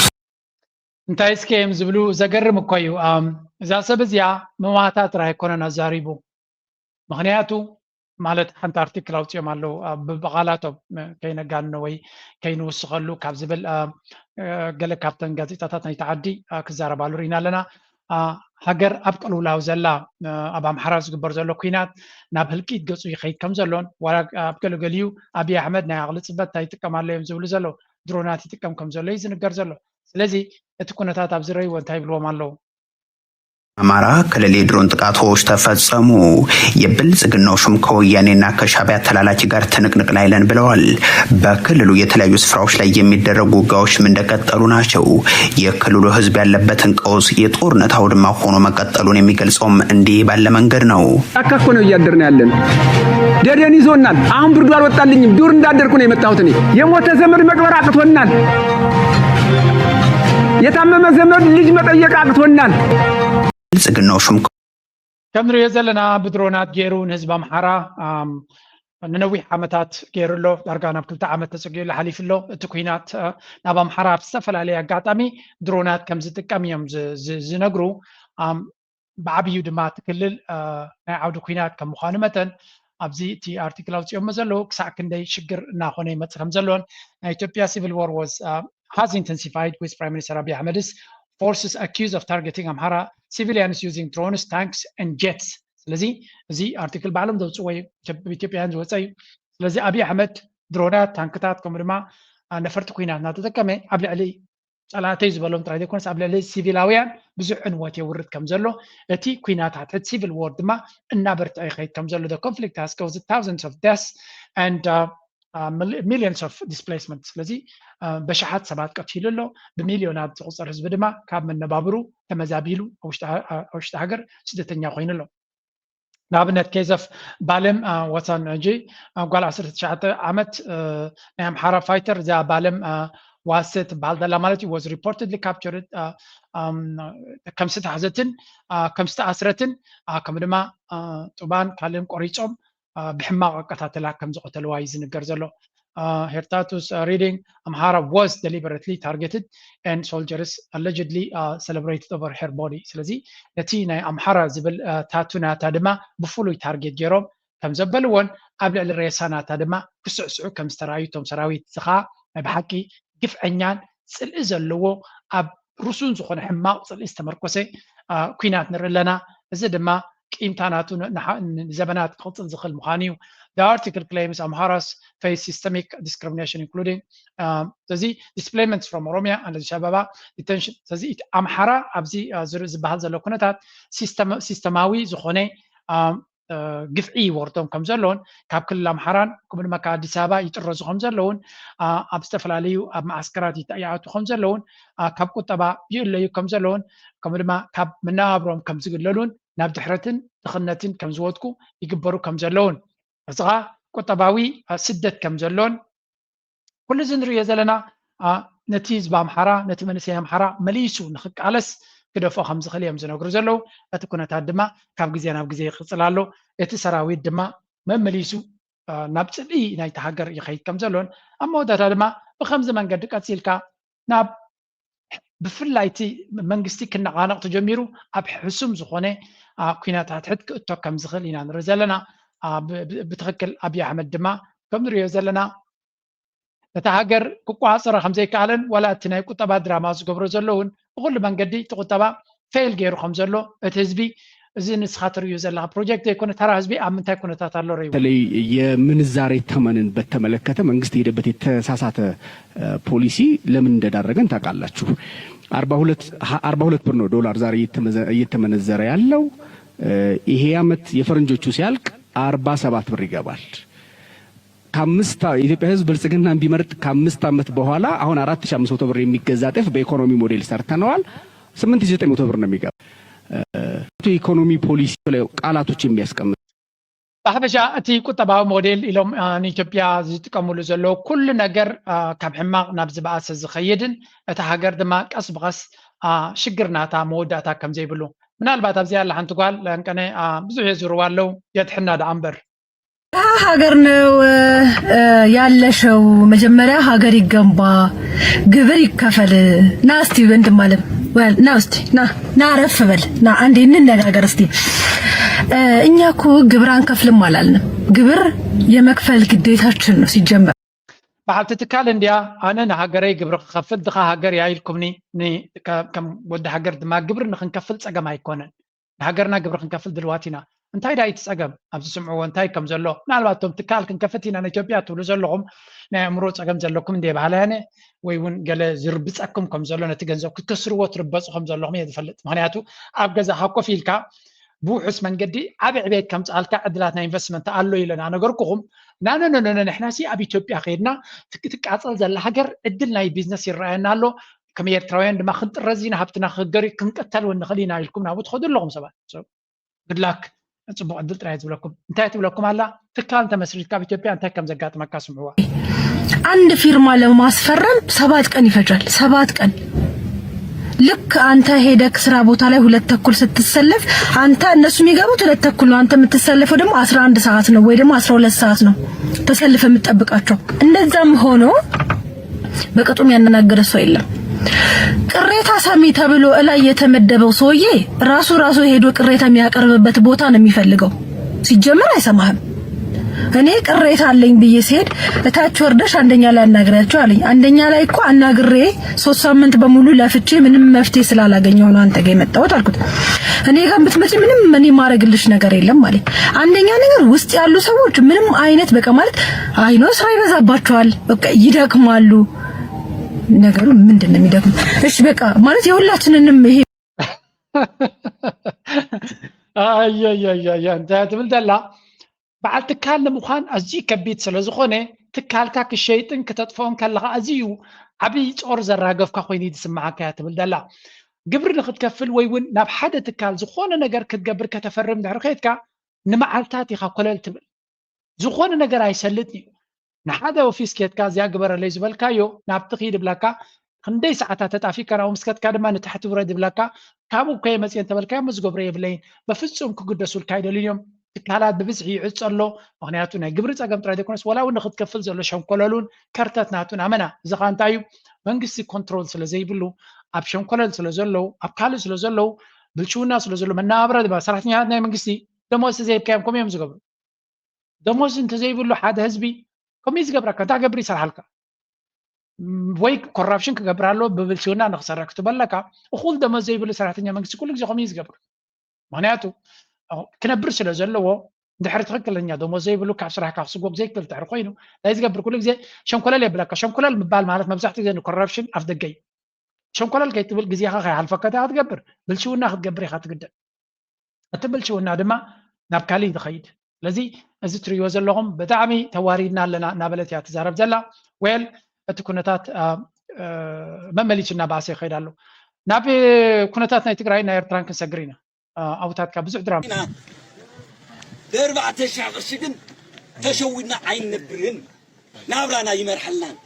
እንታይ እስከ እዮም ዝብሉ ዘገርም እኮ እዩ። እዛ ሰብ እዚኣ ምማታ ጥራይ ኣይኮነን ኣዛሪቡ። ምኽንያቱ ማለት ሓንቲ ኣርቲክል ኣውፅኦም ኣለዉ ብቃላቶም ከይነጋንኖ ወይ ከይንውስኸሉ ካብ ዝብል ገለ ካብተን ጋዜጣታት ናይቲ ዓዲ ክዛረባሉ ርኢና ኣለና። ሃገር ኣብ ቅልውላው ዘላ ኣብ ኣምሓራ ዝግበር ዘሎ ኩናት ናብ ህልቂት ገፁ ይኸይድ ከም ዘሎን ዋላ ኣብ ገለገሊኡ ኣብይ ኣሕመድ ናይ ዓቕሊ ፅበት እንታይ ይጥቀም ኣሎ እዮም ዝብሉ ዘለዉ ድሮናት ይጥቀም ከም ዘሎ እዩ ዝንገር ዘሎ። ስለዚ እቲ ኩነታት ኣብ ዝረእይዎ እንታይ ይብልዎም ኣለዉ? አማራ ክልል የድሮን ጥቃቶች ተፈጸሙ። የብልጽግናው ሹም ከወያኔና ከሻቢያ ተላላኪ ጋር ትንቅንቅ ላይ ነን ብለዋል። በክልሉ የተለያዩ ስፍራዎች ላይ የሚደረጉ ውጊያዎችም እንደቀጠሉ ናቸው። የክልሉ ህዝብ ያለበትን ቀውስ የጦርነት አውድማ ሆኖ መቀጠሉን የሚገልጸውም እንዲህ ባለ መንገድ ነው። ጫካ እኮ ነው እያደርን ያለን። ደደን ይዞናል። አሁን ብርዱ አልወጣልኝም። ዱር እንዳደርኩ ነው የመጣሁት እኔ። የሞተ ዘመድ መቅበር አቅቶናል። የታመመ ዘመድ ልጅ መጠየቅ አቅቶናል። ብልጽግናው ሹም ከም ንሪኦ ዘለና ብድሮናት ገይሩ ንህዝቢ ኣምሓራ ንነዊሕ ዓመታት ገይሩ ኣሎ። ዳርጋ ናብ ክልተ ዓመት ተፀጊዑ ሓሊፉ ኣሎ። እቲ ኩናት ናብ ኣምሓራ ኣብ ዝተፈላለየ ኣጋጣሚ ድሮናት ከም ዝጥቀም እዮም ዝነግሩ። ብዓብዩ ድማ እቲ ክልል ናይ ዓውዲ ኩናት ከም ምዃኑ መጠን ኣብዚ እቲ ኣርቲክል ኣውፅኦሞ ዘለዉ ክሳዕ ክንደይ ሽግር እናኾነ ይመፅእ ከም ዘሎን ናይ ኢትዮጵያ civil war was has intensified with Prime Minister Abiy Ahmed's forces accused of targeting Amhara civilians using drones, tanks and jets። ስለዚ እዚ ኣርቲክል ባዕሎም ዘውፅዎ እዩ፣ ኢትዮጵያውያን ዝወፀ እዩ። ስለዚ ኣብይ ኣሕመድ ድሮናት፣ ታንክታት ከምኡ ድማ ነፈርቲ ኩናት እናተጠቀመ ኣብ ልዕሊ ፀላእተይ ዝበሎም ጥራይ ዘይኮነስ ኣብ ልዕሊ ሲቪላውያን ብዙሕ ዕንወት የውርድ ከም ዘሎ፣ እቲ ኩናት ትሕቲ civil war ድማ እናበርትዐ ይኸይድ ከም ዘሎ፣ the conflict has caused thousands of deaths and millions of displacement። ስለዚ በሽሓት ሰባት ቀቲሉ ኣሎ፣ ብሚልዮናት ዝቁፀር ህዝቢ ድማ ካብ መነባብሩ ተመዛቢሉ ኣብ ውሽጢ ሃገር ስደተኛ ኮይኑ ኣሎ። ንኣብነት case of ባለም ዋሳን ሕጂ ጓል ዓሰርተ ትሽዓተ ዓመት ናይ ኣምሓራ ፋይተር እዚኣ ባለም ዋሰ ትበሃል ዘላ ማለት እዩ was reportedly captured ከም ዝተሓዘትን ከም ዝተኣስረትን ከም ድማ ጡባን ካልእን ቆሪፆም ብሕማቕ ኣቀታትላ ከም ዝቐተልዋ እዩ ዝንገር ዘሎ። Her status reading Amhara was deliberately targeted and soldiers allegedly celebrated over her body። ስለዚ ነቲ ናይ ኣምሓራ ዝብል ታቱ ናታ ድማ ብፍሉይ ታርጌት ገይሮም ከም ዘበልዎን ኣብ ልዕሊ ሬሳ ናታ ድማ ክስዕስዑ ከም ዝተረኣዩ እቶም ሰራዊት ዝኻ ናይ ብሓቂ ግፍዐኛን ፅልኢ ዘለዎ ኣብ ርሱን ዝኾነ ሕማቕ ፅልኢ ዝተመርኮሰ ኩናት ንርኢ ኣለና። እዚ ድማ ቂምታ ናቱ ንዘበናት ክቕፅል ዝኽእል ምዃኑ እዩ። The article claims Amharas face systemic discrimination including እዚ displacement from Oromia and Addis Ababa detention። ስለዚ ኣምሓራ ኣብዚ ዝበሃል ዘሎ ኩነታት ሲስተማዊ ዝኾነ ግፍዒ ይወርዶም ከም ዘለውን ካብ ክልል ኣምሓራን ከምኡ ድማ ካብ ኣዲስ ኣበባ ይጥረዙ ከም ዘለውን ኣብ ዝተፈላለዩ ኣብ መዓስከራት ይኣቱ ከም ዘለውን ካብ ቁጠባ ይእለዩ ከም ዘለውን ከምኡ ድማ ካብ መነባብሮም ከም ዝግለሉን ናብ ድሕረትን ድኽነትን ከም ዝወድቁ ይግበሩ ከም ዘለውን እዚ ቁጠባዊ ስደት ከም ዘሎን ኩሉ እዚ ንሪኦ ዘለና ነቲ ህዝቢ ኣምሓራ ነቲ መንእሰይ ኣምሓራ መሊሱ ንክቃለስ ክደፍኦ ከም ዝኽእል እዮም ዝነግሩ ዘለዉ። እቲ ኩነታት ድማ ካብ ግዜ ናብ ግዜ ይቕፅል ኣሎ። እቲ ሰራዊት ድማ መመሊሱ ናብ ፅልኢ ናይቲ ሃገር ይኸይድ ከም ዘሎን ኣብ መወዳእታ ድማ ብከምዚ መንገዲ ቀፂልካ ናብ ብፍላይ እቲ መንግስቲ ክነቓነቕ ተጀሚሩ ኣብ ሕሱም ዝኾነ ኩነታት ሕት ክእቶ ከም ዝኽእል ኢና ንርኢ ዘለና። ብትኽክል ኣብይ ኣሕመድ ድማ ከም ንሪኦ ዘለና ነታ ሃገር ክቋፀራ ከም ዘይከኣለን ዋላ እቲ ናይ ቁጠባ ድራማ ዝገብሮ ዘለውን ብኩሉ መንገዲ እቲ ቁጠባ ፌል ገይሩ ከም ዘሎ እቲ ህዝቢ እዚ ንስኻ ትርእዩ ዘለኻ ፕሮጀክት ዘይኮነ ተራ ህዝቢ ኣብ ምንታይ ኩነታት ኣሎ ርእዩ። በተለይ የምንዛሬ ተመንን በተመለከተ መንግስት የሄደበት የተሳሳተ ፖሊሲ ለምን እንደዳረገን ታውቃላችሁ። አርባ ሁለት ብር ነው ዶላር ዛሬ እየተመነዘረ ያለው። ይሄ አመት የፈረንጆቹ ሲያልቅ አርባ ሰባት ብር ይገባል። ከአምስት የኢትዮጵያ ህዝብ ብልጽግናን ቢመርጥ ከአምስት ዓመት በኋላ አሁን አራት ሺህ አምስት መቶ ብር የሚገዛ ጤፍ በኢኮኖሚ ሞዴል ሰርተነዋል። ስምንት ሺህ ዘጠኝ መቶ ብር ነው የሚገባ። ኢኮኖሚ ፖሊሲ ላይ ቃላቶች የሚያስቀምጥ ብሓፈሻ እቲ ቁጠባዊ ሞዴል ኢሎም ንኢትዮጵያ ዝጥቀምሉ ዘለዉ ኩሉ ነገር ካብ ሕማቕ ናብ ዝበኣሰ ዝኸይድን እታ ሃገር ድማ ቀስ ብቐስ ሽግር ናታ መወዳእታ ከም ዘይብሉ ምናልባት ኣብዚኣ ኣላ ሓንቲ ጓል ለንቀነ ብዙሕ የዝርዋ ኣለዉ የድሕና ደኣ እምበር ሀገር ነው ያለሸው። መጀመሪያ ሀገር ይገንባ፣ ግብር ይከፈል። ና እስቲ ወንድም አለም ና እስቲ ና ና አረፍ በል ና አንዴ እንነጋገር እስቲ። እኛ እኮ ግብር አንከፍልም አላልንም። ግብር የመክፈል ግዴታችን ነው ሲጀመር። በዓልቲ ትካል እንድያ ኣነ ንሃገረይ ግብሪ ክኸፍል ድኻ ሃገር እያ ኢልኩምኒ። ከም ወዲ ሃገር ድማ ግብሪ ንክንከፍል ፀገም ኣይኮነን። ንሃገርና ግብሪ ክንከፍል ድልዋት ኢና። እንታይ ዳይ እቲ ፀገም ኣብዚ ስምዕዎ እንታይ ከም ዘሎ? ምናልባት እቶም ትካል ክንከፍት ኢና ንኢትዮጵያ ትብሉ ዘለኹም ናይ ኣእምሮ ፀገም ዘለኩም እንደ ባህላያነ ወይ እውን ገለ ዝርብፀኩም ከም ዘሎ ነቲ ገንዘብ ክትከስርዎ ትርበፁ ከም ዘለኹም እየ ዝፈልጥ። ምክንያቱ ኣብ ገዛኻ ኮፍ ኢልካ ብውሑስ መንገዲ ዓቢ ዕቤት ከምፅኣልካ ዕድላት ናይ ኢንቨስትመንት ኣሎ ኢለ እናነገርኩኹም፣ ናነነነ ንሕናሲ ኣብ ኢትዮጵያ ከይድና ትቃፀል ዘላ ሃገር ዕድል ናይ ቢዝነስ ይረኣየና ኣሎ፣ ከም ኤርትራውያን ድማ ክንጥረዝ ኢና፣ ሃብትና ክህገር እዩ፣ ክንቅተል እውን ንኽእል ኢና ኢልኩም ናብኡ ትኸዱ ኣለኹም ሰባት። So good luck፣ ፅቡቕ ዕድል ጥራይ ዝብለኩም። እንታይ ትብለኩም ኣላ? ትካል እንተመስሪትካ ኣብ ኢትዮጵያ እንታይ ከም ዘጋጥመካ ስምዕዋ። አንድ ፊርማ ለማስፈረም ሰባት ቀን ይፈጃል። ሰባት ቀን ልክ አንተ ሄደክ ስራ ቦታ ላይ ሁለት ተኩል ስትሰለፍ አንተ እነሱ የሚገቡት ሁለት ተኩል ነው። አንተ የምትሰለፈው ደግሞ አስራ አንድ ሰዓት ነው ወይ ደግሞ አስራ ሁለት ሰዓት ነው ተሰልፈ የምትጠብቃቸው። እንደዛም ሆኖ በቅጡ የሚያናገረ ሰው የለም። ቅሬታ ሰሚ ተብሎ እላይ የተመደበው ሰውዬ ራሱ ራሱ ሄዶ ቅሬታ የሚያቀርብበት ቦታ ነው የሚፈልገው። ሲጀመር አይሰማህም። እኔ ቅሬታ አለኝ ብዬ ስሄድ እታች ወርደሽ አንደኛ ላይ አናግሪያቸው አለኝ። አንደኛ ላይ እኮ አናግሬ ሶስት ሳምንት በሙሉ ለፍቼ ምንም መፍትሄ ስላላገኘሁ ነው አንተ ጋር የመጣሁት አልኩት። እኔ ጋር ብትመጪ ምንም እኔ ማረግልሽ ነገር የለም አለኝ። አንደኛ ነገር ውስጥ ያሉ ሰዎች ምንም አይነት በቃ ማለት አይኖ ስራ ይበዛባቸዋል፣ በቃ ይደክማሉ። ነገሩ ምንድን ነው የሚደክሙ? እሺ በቃ ማለት የሁላችንንም ይሄ ኣያያያያ እንታይ ትብል ዘላ? በዓል ትካል ንምዃን ኣዝዩ ከቢድ ስለ ዝኾነ ትካልካ ክሸይጥን ክተጥፍኦን ከለኻ ኣዝዩ ዓብዪ ጾር ዘራገፍካ ኮይኑ እዩ ዝስምዓካ እያ ትብል ዘላ። ግብሪ ንክትከፍል ወይ እውን ናብ ሓደ ትካል ዝኾነ ነገር ክትገብር ከተፈርም ድሕሪ ከይድካ ንመዓልታት ኢኻ ኮለል ትብል። ዝኾነ ነገር ኣይሰልጥን እዩ። ንሓደ ኦፊስ ኬድካ እዚኣ ግበረለይ ዝበልካዮ ናብቲ ኪድ ይብለካ። ክንደይ ሰዓታት ተጣፊእካ ናብኡ ምስ ከድካ ድማ ንታሕቲ ውረድ ይብለካ። ካብኡ እኮ እየ መፅየ እንተበልካዮ እሞ ዝገብሮ የብለይን። በፍፁም ክግደሱልካ ኣይደልዩን እዮም። ትካላት ብብዝሒ ይዕፆ ኣሎ። ምክንያቱ ናይ ግብሪ ፀገም ጥራይ ዘይኮነስ ዋላ እውን ንክትከፍል ዘሎ ሸንኮለሉን ከርተት ናቱን ኣመና። እዚ ከዓ እንታይ እዩ? መንግስቲ ኮንትሮል ስለ ዘይብሉ ኣብ ሸንኮለል ስለ ዘለዉ ኣብ ካልእ ስለ ዘለዉ ብልሽውና ስለ ዘሎ መነባብሮ ድማ ሰራሕተኛታት ናይ መንግስቲ ደሞዝ ተዘይብካዮም ከምኡ እዮም ዝገብሩ። ደሞዝ እንተዘይብሉ ሓደ ህዝቢ ከምኡ እዩ ዝገብረካ። እንታይ ገብር ይሰርሓልካ? ወይ ኮራፕሽን ክገብር ኣለዎ ብብልሽውና ንክሰርሕ ክትበለካ። እኹል ደሞዝ ዘይብሉ ሰራሕተኛ መንግስቲ ኩሉ ግዜ ከምኡ እዩ ዝገብር። ምክንያቱ ክነብር ስለ ዘለዎ ድሕሪ ትክክለኛ ደሞዝ ዘይብሉ ካብ ስራሕካ ክስጎግ ዘይክእል ድሕሪ ኮይኑ እንታይ ዝገብር ኩሉ ግዜ ሸንኮለል የብለካ። ሸንኮለል ምባል ማለት መብዛሕትኡ ግዜ ንኮራፕሽን ኣፍ ደገ እዩ። ሸንኮለል ከይትብል ግዜኻ ከይሓልፈካ እንታይ ክትገብር? ብልሽውና ክትገብር ኢኻ ትግደድ። እቲ ብልሽውና ድማ ናብ ካሊእ ዝኸይድ። ስለዚ እዚ ትርእይዎ ዘለኹም ብጣዕሚ ተዋሪድና ኣለና እናበለት እያ ትዛረብ ዘላ። ዌል እቲ ኩነታት መመሊሱ እናበኣሰ ይኸይድ ኣሎ። ናብ ኩነታት ናይ ትግራይ ናይ ኤርትራን ክንሰግር ኢና። ኣውታትካ ብዙሕ ድራማ ኢና ብኣርባዕተ ሺሕ ቅርሺ ግን ተሸዊድና ኣይንነብርን። ናብራና ይመርሐልናን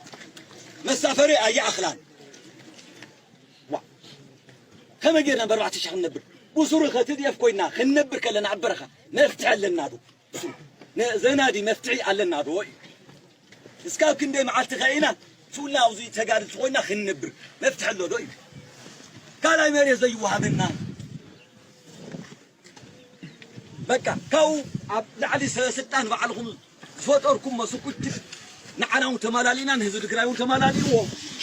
መሳፈሪ ኣይኣኽላን። ከመይ ጌርና ብኣርባዕተ ሺሕ ክንነብር? ብሱሩ ከ ትድኤፍ ኮይና ክንነብር ከለና ኣብ በረኻ መፍትሒ ኣለና ዶ? ዘናዲ መፍትሒ ኣለና ዶ? እስካብ ክንደይ መዓልቲ ከ ኢና ስኡልና ኣብዚ ተጋድልቲ ኮይና ክንነብር መፍትሒ ኣሎ ዶ እዩ? ካልኣይ መሬት ዘይወሃበና በቃ ካብኡ ኣብ ላዕሊ ስልጣን ባዕልኹም ዝፈጠርኩሞ ስኩት ንዓና እውን ተመላሊእና ንህዝቢ ትግራይ እውን ተመላሊእዎ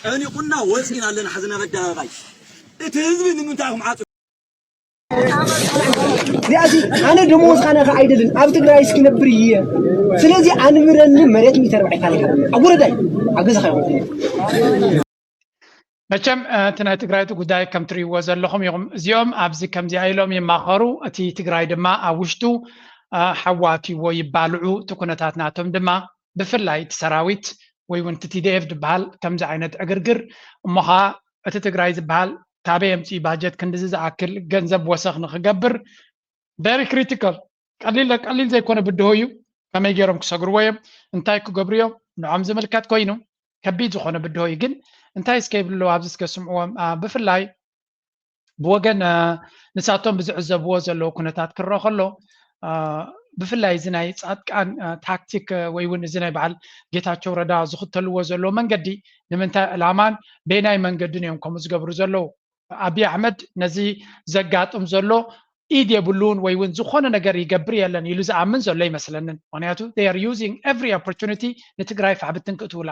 ጨኒቑና ወፂና ኣለና። ሕዚ ናብ ኣደባባይ እቲ ህዝቢ ንምንታይ ኢኹም ዓፅ እዚኣዚ ኣነ ደሞዝ ካነ ከ ኣይደልን ኣብ ትግራይ እስኪነብር እየ። ስለዚ ኣንብረኒ መሬት ሚተር ባዕካ ኣብ ወረዳይ ኣብ ገዛኻ ይኹን መቸም እቲ ናይ ትግራይ ጉዳይ ከም ትርእይዎ ዘለኹም ኢኹም። እዚኦም ኣብዚ ከምዚኣ ኢሎም ይማኸሩ፣ እቲ ትግራይ ድማ ኣብ ውሽጡ ሓዊ ኣትይዎ ይባልዑ። እቲ ኩነታት ናቶም ድማ ብፍላይ እቲ ሰራዊት ወይ እውን እቲ ቲ ዲ ኤፍ ዝበሃል ከምዚ ዓይነት ዕግርግር እሞ ኸዓ እቲ ትግራይ ዝበሃል ካበይ የምፅኡ ባጀት ክንድዚ ዝኣክል ገንዘብ ወሰኽ ንክገብር very critical ቀሊል ቀሊል ዘይኮነ ብድሆ እዩ። ከመይ ገይሮም ክሰግርዎ እዮም? እንታይ ክገብሩ እዮም? ንዖም ዝምልከት ኮይኑ ከቢድ ዝኾነ ብድሆ እዩ። ግን እንታይ እስከ ይብሉ ኣለዉ ኣብዚ እስከ ስምዕዎም። ብፍላይ ብወገን ንሳቶም ብዝዕዘብዎ ዘለዉ ኩነታት ክረአ ከሎ ብፍላይ እዚ ናይ ፃድቃን ታክቲክ ወይ እውን እዚ ናይ በዓል ጌታቸው ረዳ ዝኽተልዎ ዘለዉ መንገዲ ንምንታይ ዕላማን በየናይ መንገድን እዮም ከምኡ ዝገብሩ ዘለዉ? ኣብይ ኣሕመድ ነዚ ዘጋጥም ዘሎ ኢድ የብሉን ወይ እውን ዝኾነ ነገር ይገብር የለን ኢሉ ዝኣምን ዘሎ ይመስለንን። ምክንያቱ they are using every opportunity ንትግራይ ፋሕብትን ክእትውላ።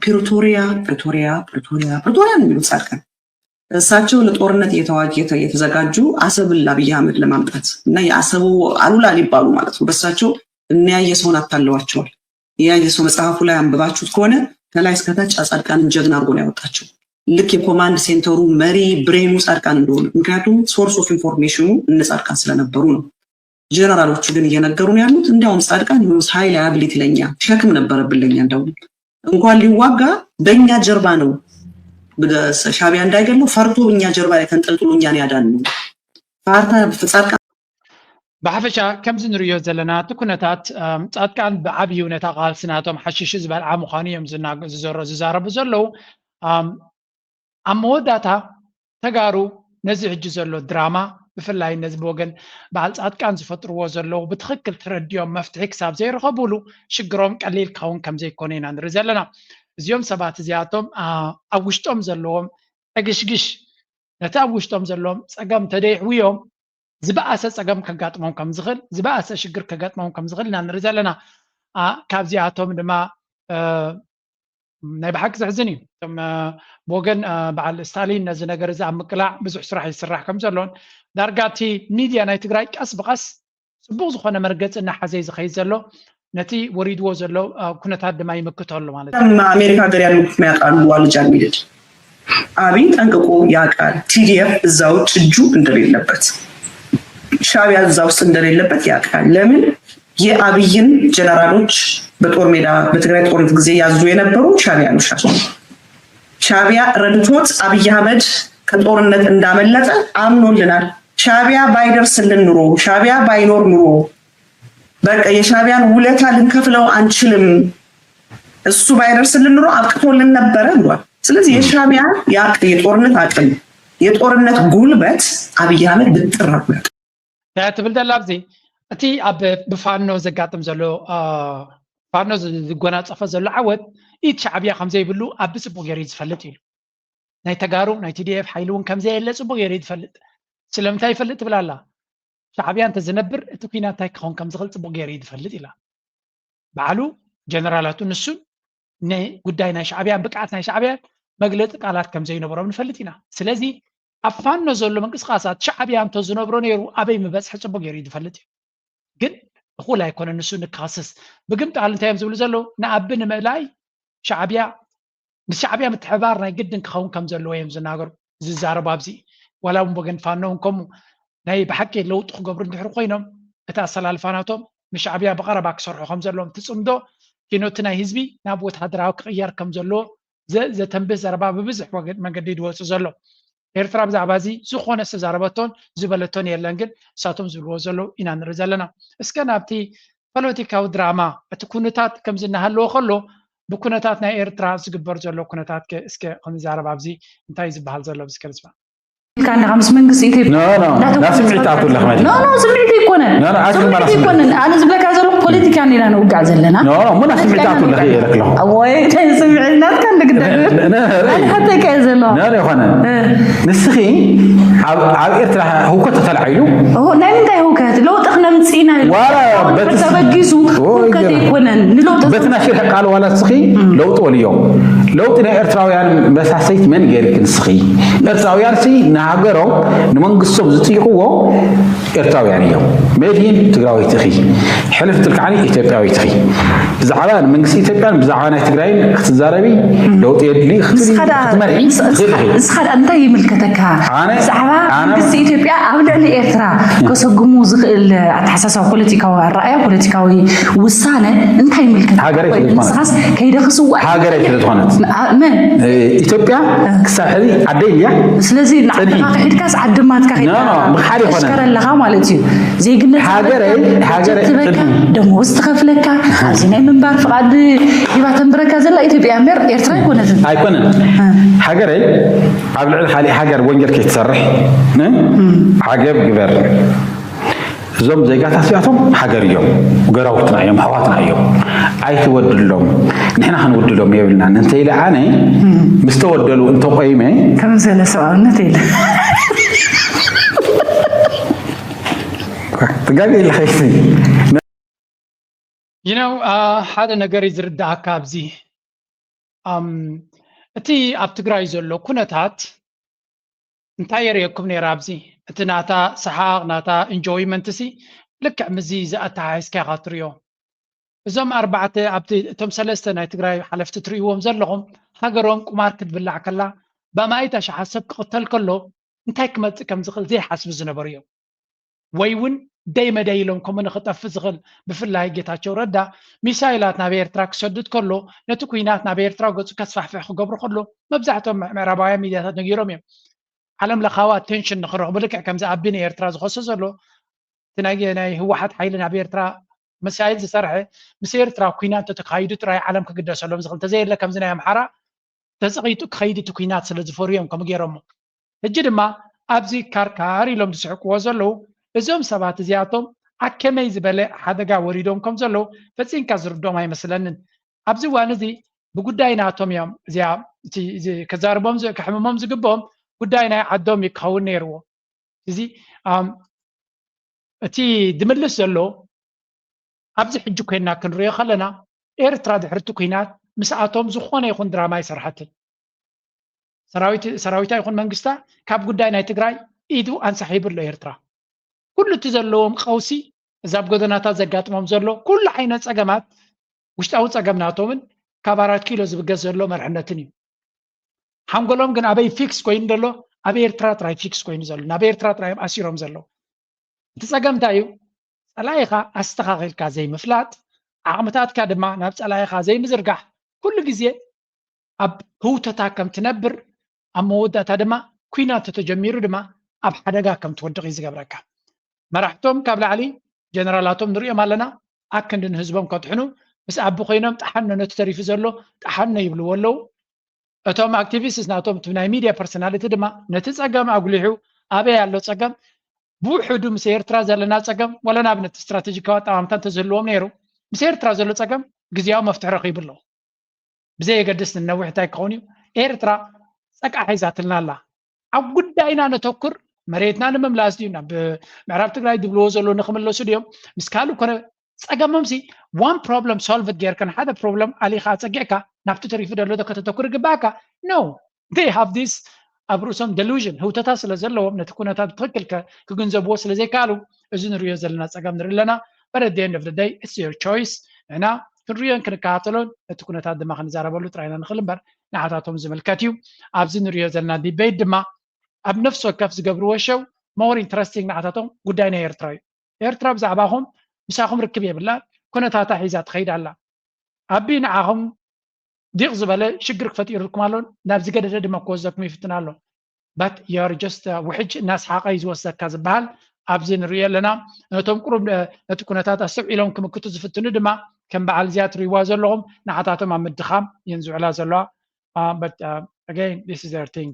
ፕሪቶሪያ ፕሪቶሪያ ፕሪቶሪያ ፕሪቶሪያ ነው የሚሉት ጻድቃን። እሳቸው ለጦርነት እየተዋጀ እየተዘጋጁ አሰብን ለአብይ አህመድ ለማምጣት እና የአሰቡ አሉላ ሊባሉ ማለት ነው። በሳቸው የሚያየ ሰውን አታለዋቸዋል። ያየ ሰው መጽሐፉ ላይ አንብባችሁት ከሆነ ከላይ እስከታች ጻድቃንን ጀግና አድርጎ ነው ያወጣቸው። ልክ የኮማንድ ሴንተሩ መሪ ብሬኑ ጻድቃን እንደሆነ፣ ምክንያቱም source of information ኑ እነ ጻድቃን ስለነበሩ ነው። ጀነራሎቹ ግን እየነገሩ ነው ያሉት። እንዲያውም ጻድቃን የሆነ ሀይል አያብሊቲ ለኛ ሸክም ነበረብን ለኛ። እንደውም እንኳን ሊዋጋ በእኛ ጀርባ ነው ሻቢያ እንዳይገድለው ፈርቶ እኛ ጀርባ ላይ ተንጠልጥሎ እኛን ያዳን ነው። ፋርታ ጻድቃን ብሓፈሻ ከምዚ ንርእዮ ዘለና እቲ ኩነታት ጻድቃን ብዓብዩ ነታ ቃልሲ ናቶም ሓሽሽ ዝበልዓ ምዃኑ እዮም ዝዘረቡ ዘለዉ። ኣብ መወዳእታ ተጋሩ ነዚ ሕጂ ዘሎ ድራማ ብፍላይ ነዚ ብወገን በዓል ጻድቃን ዝፈጥርዎ ዘለዉ ብትኽክል ተረዲኦም መፍትሒ ክሳብ ዘይረኸቡሉ ሽግሮም ቀሊል ክኸውን ከም ዘይኮነ ኢና ንርኢ ዘለና። እዚኦም ሰባት እዚኣቶም ኣብ ውሽጦም ዘለዎም ዕግሽግሽ ነቲ ኣብ ውሽጦም ዘለዎም ጸገም ተደይሕውዮም ዝበኣሰ ጸገም ከጋጥሞም ከም ዝኽእል ዝበኣሰ ሽግር ከጋጥሞም ከም ዝኽእል ኢና ንርኢ ዘለና። ካብዚኣቶም ድማ ናይ ብሓቂ ዘሕዝን እዩ። እቶም ብወገን በዓል ስታሊን ነዚ ነገር እዚ ኣብ ምቅላዕ ብዙሕ ስራሕ ይስራሕ ከም ዘሎን ዳርጋ እቲ ሚድያ ናይ ትግራይ ቀስ ብቐስ ፅቡቕ ዝኾነ መርገፂ እናሓዘ እዩ ዝኸይድ ዘሎ። ነቲ ወሪድዎ ዘሎ ኩነታት ድማ ይምክቶ ኣሎ ማለት እዩ። አሜሪካ ሀገር ያሉት የሚያውቃሉ አሉ ጃንሜድ። አብይ ጠንቅቆ ያውቃል። ቲዲኤፍ እዛ ውስጥ እጁ እንደሌለበት፣ ሻቢያ እዛ ውስጥ እንደሌለበት ያውቃል። ለምን የአብይን ጀነራሎች በጦር ሜዳ በትግራይ ጦርነት ጊዜ ያዙ የነበሩ ሻቢያኖች ናቸው። ሻቢያ ረድቶት አብይ አህመድ ከጦርነት እንዳመለጠ አምኖልናል። ሻቢያ ባይደርስልን ኑሮ፣ ሻቢያ ባይኖር ኑሮ በቃ የሻቢያን ውለታ ልንከፍለው አንችልም፣ እሱ ባይደርስልን ኑሮ አብቅቶልን ነበረ ብሏል። ስለዚህ የሻቢያ የጦርነት አቅም የጦርነት ጉልበት አብይ አህመድ ብጥር አድርጎ ያውቃል። ትብል ደላ ኣብዚ እቲ ኣብ ብፋኖ ዘጋጥም ዘሎ ፋኖ ዝጎናፀፎ ዘሎ ዓወት ኢድ ሻዕብያ ከምዘይብሉ ኣብ ብፅቡቅ ገይሩ ዝፈልጥ እዩ። ናይ ተጋሩ ናይ ቲዲኤፍ ሓይሊ እውን ከምዘየለ ፅቡቅ ገይሩ እዩ ዝፈልጥ። ስለምንታይ ይፈልጥ ትብል ኣላ? ሻዕብያ እንተዝነብር እቲ ኲናት እንታይ ክኸውን ከም ዝኽእል ፅቡቅ ገይሩ እዩ ዝፈልጥ ኢላ። ባዕሉ ጀነራላቱ ንሱን ናይ ጉዳይ ናይ ሻዕብያን ብቅዓት ናይ ሻዕብያን መግለፂ ቃላት ከም ዘይነበሮም ንፈልጥ ኢና። ስለዚ ኣብ ፋኖ ዘሎ ምንቅስቃሳት ሻዕብያ እንተዝነብሮ ነይሩ ኣበይ ምበፅሐ ፅቡቅ ገይሩ እዩ ዝፈልጥ እዩ። ግን እኹል ኣይኮነ ንሱ ንካስስ ብግምጣል እንታይ እዮም ዝብሉ ዘለዉ ንኣቢ ንምእላይ ሻዕብያ ምስ ሻዕብያ ምትሕባር ናይ ግድን ክኸውን ከም ዘለዎ እዮም ዝናገሩ ዝዛረቡ ኣብዚ ዋላ እውን ወገን ፋኖ እውን ከምኡ ናይ ብሓቂ ለውጢ ክገብሩ እንድሕር ኮይኖም እቲ ኣሰላልፋ ናቶም ምስ ሻዕብያ ብቐረባ ክሰርሑ ከም ዘለዎም ትፅምዶ ኪኖቲ ናይ ህዝቢ ናብ ወታደራዊ ክቕየር ከም ዘለዎ ዘተንብህ ዘረባ ብብዙሕ መንገዲ ድወፁ ዘሎ ኤርትራ ብዛዕባ እዚ ዝኾነ ዝተዛረበቶን ዝበለቶን የለን ግን እሳቶም ዝብልዎ ዘለዉ ኢና ንርኢ ዘለና እስከ ናብቲ ፖለቲካዊ ድራማ እቲ ኩነታት ከምዚ እናሃለወ ከሎ ብኩነታት ናይ ኤርትራ ዝግበር ዘሎ ኩነታት እስከ ክንዛረብ ኣብዚ እንታይ ዝበሃል ዘሎ ኣብዚ ከልስባ ኢልካ ኣለኻ ምስ መንግስቲ ኢትዮጵያ ናብ ስምዒት ኣትውለኽ መ ኖ ኖ ስምዒት ኣይኮነን ስምዒት ኣይኮነን ኣነ ዝብለካ ዘሎ ፖለቲካ ኢና ንውጋዕ ዘለና ሙና ስምዒት ኣትውለኽ እየ ኢለክለኹ ወይ ስምዒት ናትካ እንደግዳ ኣልሓተካ እየ ዘለዋ ይኾነ ንስኺ ኣብ ኤርትራ ህውከት ተተላዒሉ ናይ ምንታይ ህውከት ለውጢ ክነምፅእ ኢና ተበጊሱ ህውከት ኣይኮነን ንለውጢ በቲ ናይ ሽርሒ ቃል ዋላ ንስኺ ለውጢ ወልዮም ለውጢ ናይ ኤርትራውያን መሳሰይት መን ገይርክ ንስኺ ኤርትራውያን ሲ ንሃገሮም ንመንግስቶም ዝጥይቅዎ ኤርትራውያን እዮም መድሂን ትግራዊት ኢኺ ሕልፍቲ ከዓ ኢትዮጵያዊት ኢኺ ብዛዕባ ንመንግስቲ ኢትዮጵያን ብዛዕባ ናይ ትግራይን ክትዛረቢ ለውጢ የድሊ ክትመርሒ ትኽእል ኢኺ ንስኻ ደኣ እንታይ ይምልከተካ ብዛዕባ መንግስቲ ኢትዮጵያ ኣብ ልዕሊ ኤርትራ ከሰጉሙ ዝኽእል ኣተሓሳስባ ፖለቲካዊ ኣረኣያ ፖለቲካዊ ውሳነ እንታይ ይምልከተካ ሃገረይ ስለ ዝኾነ ንስኻስ ከይደ ክስዋእ ሃገረይ ስለ ዝኾነት መን ኢትዮጵያ ክሳብ ሕዚ ዓደይ እያ ስለዚ ንዓድኻ ክሒድካስ ዓድማትካ ምኽሓድ ይኾነ ከሽከረ ኣለኻ ማለት እዩ ዜግነት ሃገረይ ሃገረይ ትበካ ደሞዝ ትኸፍለካ ኣብዚ ናይ ምንባር ፍቓድ ሂባ ተንብረካ ዘላ ኢትዮጵያ እምበር ኤርትራ ኣይኮነትን ኣይኮነን ሃገረይ ኣብ ልዕሊ ካሊእ ሃገር ወንጀል ከይትሰርሕ ዓገብ ግበር እዞም ዜጋታት እዚኣቶም ሃገር እዮም ገራውትና እዮም ኣሕዋትና እዮም ኣይትወድሎም ንሕና ክንውድሎም የብልናን እንተኢለ ኣነ ምስ ተወደሉ እንተቆይመ ከምዘለ ሰብኣውነት የለ ትጋገ ኢለ ኸይሲ you know ሓደ ነገር እዩ ዝርዳእካ ኣብዚ እቲ ኣብ ትግራይ ዘሎ ኩነታት እንታይ የርእየኩም ነይራ ኣብዚ? እቲ ናታ ሰሓቕ፣ ናታ ኢንጆይመንት ሲ ልክዕ ምስዚ ዝኣተሓሒዝካ ኢኻ ትርእዮ። እዞም ኣርባዕተ ኣብቲ፣ እቶም ሰለስተ ናይ ትግራይ ሓለፍቲ ትርእይዎም ዘለኹም፣ ሃገሮም ቁማር ክትብላዕ ከላ፣ ብኣማኢት ኣሽሓት ሰብ ክቕተል ከሎ እንታይ ክመጽእ ከም ዝኽእል ዘይሓስቡ ዝነበሩ እዮም። ወይ እውን ደይ መደይ ኢሎም ከምኡ ንኽጠፍእ ዝኽእል፣ ብፍላይ ጌታቸው ረዳ ሚሳይላት ናብ ኤርትራ ክሰድድ ከሎ፣ ነቲ ኲናት ናብ ኤርትራ ገጹ ከስፋሕፍሕ ክገብሩ ከሎ፣ መብዛሕትኦም ምዕራባውያን ሚድያታት ነጊሮም እዮም። ዓለም ለኻዊ ኣቴንሽን ንኽረኽቡ፣ ልክዕ ከምዚ ኣቢ ንኤርትራ ዝኸሶ ዘሎ፣ እቲ ናይ፣ ናይ ህወሓት ሓይሊ ናብ ኤርትራ ሚሳይል ዝሰርሐ፣ ምስ ኤርትራ ኲናት እንተተካይዱ ጥራይ ዓለም ክግደሰሎም ዝኽእል፣ እንተዘየለ ከምዚ ናይ ኣምሓራ ተጸቒጡ ክኸይድ እቲ ኲናት ስለ ዝፈርዩ እዮም ከምኡ ገይሮሞ። ሕጂ ድማ ኣብዚ ካርካር ኢሎም ዝስሕቅዎ ዘለዉ እዞም ሰባት እዚኣቶም ኣከመይ ዝበለ ሓደጋ ወሪዶም ከም ዘለዉ ፈጺምካ ዝርድኦም ኣይመስለንን። ኣብዚ እዋን እዚ ብጉዳይ ናቶም እዮም እዚኣ፣ እቲ፣ እዚ ከዛርቦም ዝ-፣ ከሕምሞም ዝግብኦም ጉዳይ ናይ ዓዶም እዩ ክኸውን ነይርዎ። እዚ፣ ኣም፣ እቲ ድምልስ ዘሎ ኣብዚ ሕጂ ኮይንና ክንሪኦ ከለና ኤርትራ ድሕርቲ ኲናት ምስኣቶም ዝኾነ ይኹን ድራማ ኣይሰርሐትን። ሰራዊት፣ ሰራዊታ ይኹን መንግስታ ካብ ጉዳይ ናይ ትግራይ ኢዱ ኣንሳሒቡ ኣሎ ኤርትራ። ኩሉ እቲ ዘለዎም ቀውሲ፣ እዛ ኣብ ጎደናታት ዘጋጥሞም ዘሎ ኩሉ ዓይነት ጸገማት፣ ውሽጣዊ ጸገም ናቶምን ካብ ኣራት ኪሎ ዝብገስ ዘሎ መርሕነትን እዩ። ሓንጎሎም ግን ኣበይ ፊክስ ኮይኑ ዘሎ? ኣብ ኤርትራ ጥራይ ፊክስ ኮይኑ ዘሎ፣ ናብ ኤርትራ ጥራይ እዮም ኣሲሮም ዘለዉ። እቲ ጸገም እንታይ እዩ? ጸላኢኻ ኣስተኻኺልካ ዘይምፍላጥ፣ ዓቕምታትካ ድማ ናብ ጸላኢኻ ዘይምዝርጋሕ፣ ኩሉ ግዜ ኣብ ህውተታ ከም ትነብር፣ ኣብ መወዳእታ ድማ ኲናት ተተጀሚሩ ድማ ኣብ ሓደጋ ከም ትወድቕ እዩ ዝገብረካ። መራሕቶም ካብ ላዕሊ፣ ጀነራላቶም ንሪኦም ኣለና፣ ኣክንዲ ንህዝቦም ከድሕኑ ምስ ኣቢ ኮይኖም፣ ጠሓኖ ነቲ ተሪፉ ዘሎ ጠሓኖ ይብልዎ ኣለዉ። እቶም ኣክቲቪስትስ ናቶም፣ እቲ ናይ ሚድያ ፐርሶናሊቲ ድማ ነቲ ጸገም ኣጉሊሑ፣ ኣበይ ኣሎ ጸገም፣ ብውሕዱ ምስ ኤርትራ ዘለና ጸገም፣ ዋላ ንኣብነት ስትራቴጂካዊ ኣጠማምታ እንተዝህልዎም ነይሩ፣ ምስ ኤርትራ ዘሎ ጸገም ግዜያዊ መፍትሒ ረኺቡ ኣሎ። ብዘየገድስ ንነዊሕ እንታይ ክኸውን እዩ፣ ኤርትራ ጸቃ ሒዛትልና ኣላ። ኣብ ጉዳይና ነተኩር፣ መሬትና ንምምላስ ድዩ፣ ናብ ምዕራብ ትግራይ ዝብልዎ ዘሎ ንክምለሱ ድዮም፣ ምስ ካልእ ኮነ ጸገሞምሲ፣ one problem solved ጌርካ ንሓደ ፕሮብለም ኣሊኻ ኣጸጊዕካ ናብቲ ተሪፉ ዘሎ ዶ ከተተኩር ይግባእካ? No, they have this ኣብ ርእሶም ደሉዥን፣ ህውተታ ስለ ዘለዎም፣ ነቲ ኩነታት ብትኽክል ከ-፣ ክግንዘብዎ ስለ ዘይከኣሉ፣ እዚ ንሪኦ ዘለና ጸገም ንርኢ ኣለና። But at the end of the day, it's your choice። ንሕና ክንሪኦን ክንከታተሎን፣ ነቲ ኩነታት ድማ ክንዛረበሉ ጥራይ ኢና ንኽእል እምበር፣ ንዓታቶም ዝምልከት እዩ። ኣብዚ ንሪኦ ዘለና ዲቤት ድማ ኣብ ነፍሲ ወከፍ ዝገብርዎ ሸው more interesting ንዓታቶም ጉዳይ ናይ ኤርትራ እዩ። ኤርትራ ብዛዕባኹም፣ ምሳኹም ርክብ የብላን፣ ኩነታታ ሒዛ ትኸይድ ኣላ። ኣቢ ንዓኹም ዲቕ ዝበለ ሽግር ክፈጢሩልኩም ኣሎ፣ ናብ ዝገደደ ድማ ክወስደኩም ይፍትን ኣሎ። But you are just, uh፣ ውሕጅ እናስሓቐ እዩ ዝወስደካ ዝበሃል ኣብዚ ንሪኦ ኣለና። ነቶም ቁሩብ፣ እ፣ ነቲ ኩነታት ኣስተውዒሎም ክምክቱ ዝፍትኑ ድማ ከም በዓል እዚኣ ትሪእዋ ዘለኹም ንዓታቶም ኣብ ምድኻም እየን ዝውዕላ ዘለዋ። Uh, but, uh, again, this is their thing.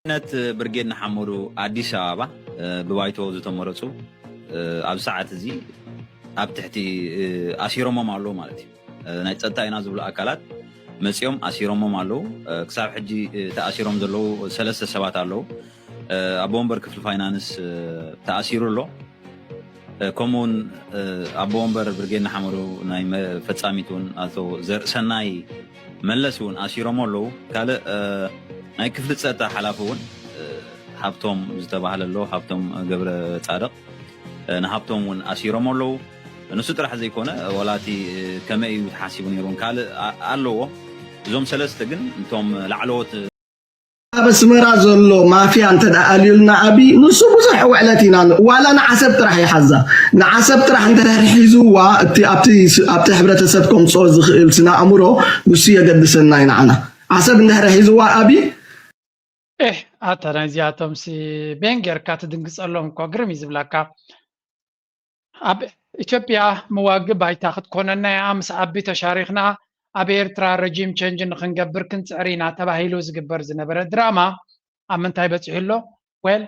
ነት ብርጌድ ንሓመዱ ኣዲስ ኣበባ፣ እ፣ ብባይቶ ዝተመረጹ፣ እ፣ ኣብ ሰዓት እዚ ኣብ ትሕቲ፣ እ፣ ኣሲሮሞም ኣለዉ ማለት እዩ። እ፣ ናይ ጸጥታ ኢና ዝብሉ ኣካላት መጺኦም ኣሲሮሞም ኣለዉ። እ፣ ክሳብ ሕጂ፣ እ፣ ተኣሲሮም ዘለዉ ሰለስተ ሰባት ኣለዉ። እ፣ ኣቦ ወንበር ክፍሊ ፋይናንስ፣ እ፣ ተኣሲሩ ኣሎ። እ፣ ከምኡ እውን፣ እ፣ ኣቦ ወንበር ብርጌድ ንሓመዱ ናይ መ-፣ ፈጻሚት እውን ኣቶ ዘርእሰናይ መለስ እውን ኣሲሮም ኣለዉ። ካልእ፣ እ፣ ናይ ክፍሊ ጸጥታ ሓላፊ እውን፣ እ፣ ሃብቶም ዝተባህለ ኣሎ፣ ሃብቶም ገብረ ጻድቕ፣ እ፣ ንሃብቶም እውን ኣሲሮም ኣለዉ። ንሱ ጥራሕ ዘይኮነ፣ ወላ እቲ፣ እ፣ ከመይ እዩ ተሓሲቡ ነይሩ እውን ካልእ ኣ-፣ ኣለዎ። እዞም ሰለስተ ግን እቶም ላዕለዎት ኣብ ኣስመራ ዘሎ ማፍያ እንተ ደኣ ኣልዩልና፣ ኣቢ፣ ንሱ ብዙሕ ውዕለት ኢና ን-፣ ዋላ ንዓሰብ ጥራሕ ይሓዛ። ንዓሰብ ጥራሕ እንተ ደኣ ሒዝዋ፣ እቲ ኣብቲ ስ-፣ ኣብቲ ሕብረተሰብ ከምጽኦ ዝኽእል ስነ ኣእምሮ፣ ንሱ የገድሰና እዩ ንዓና። ዓሰብ እንድሕር ሒዝዋ፣ ኣቢ፣ ኤህ፣ ኣታ ናይዚኣቶምሲ ቤን ጌርካ ትድንግጸሎም እኮ፣ ግርም እዩ ዝብለካ። ኣብ ኢትዮጵያ መዋግእ ባይታ ክትኮነና እያ፣ ምስ ኣቢ ተሻሪኽና ኣብ ኤርትራ ረጂም ቸንጅ ንኽንገብር ክንጽዕር ኢና ተባሂሉ ዝግበር ዝነበረ ድራማ ኣብ ምንታይ በጺሑ ኣሎ? ዌል፣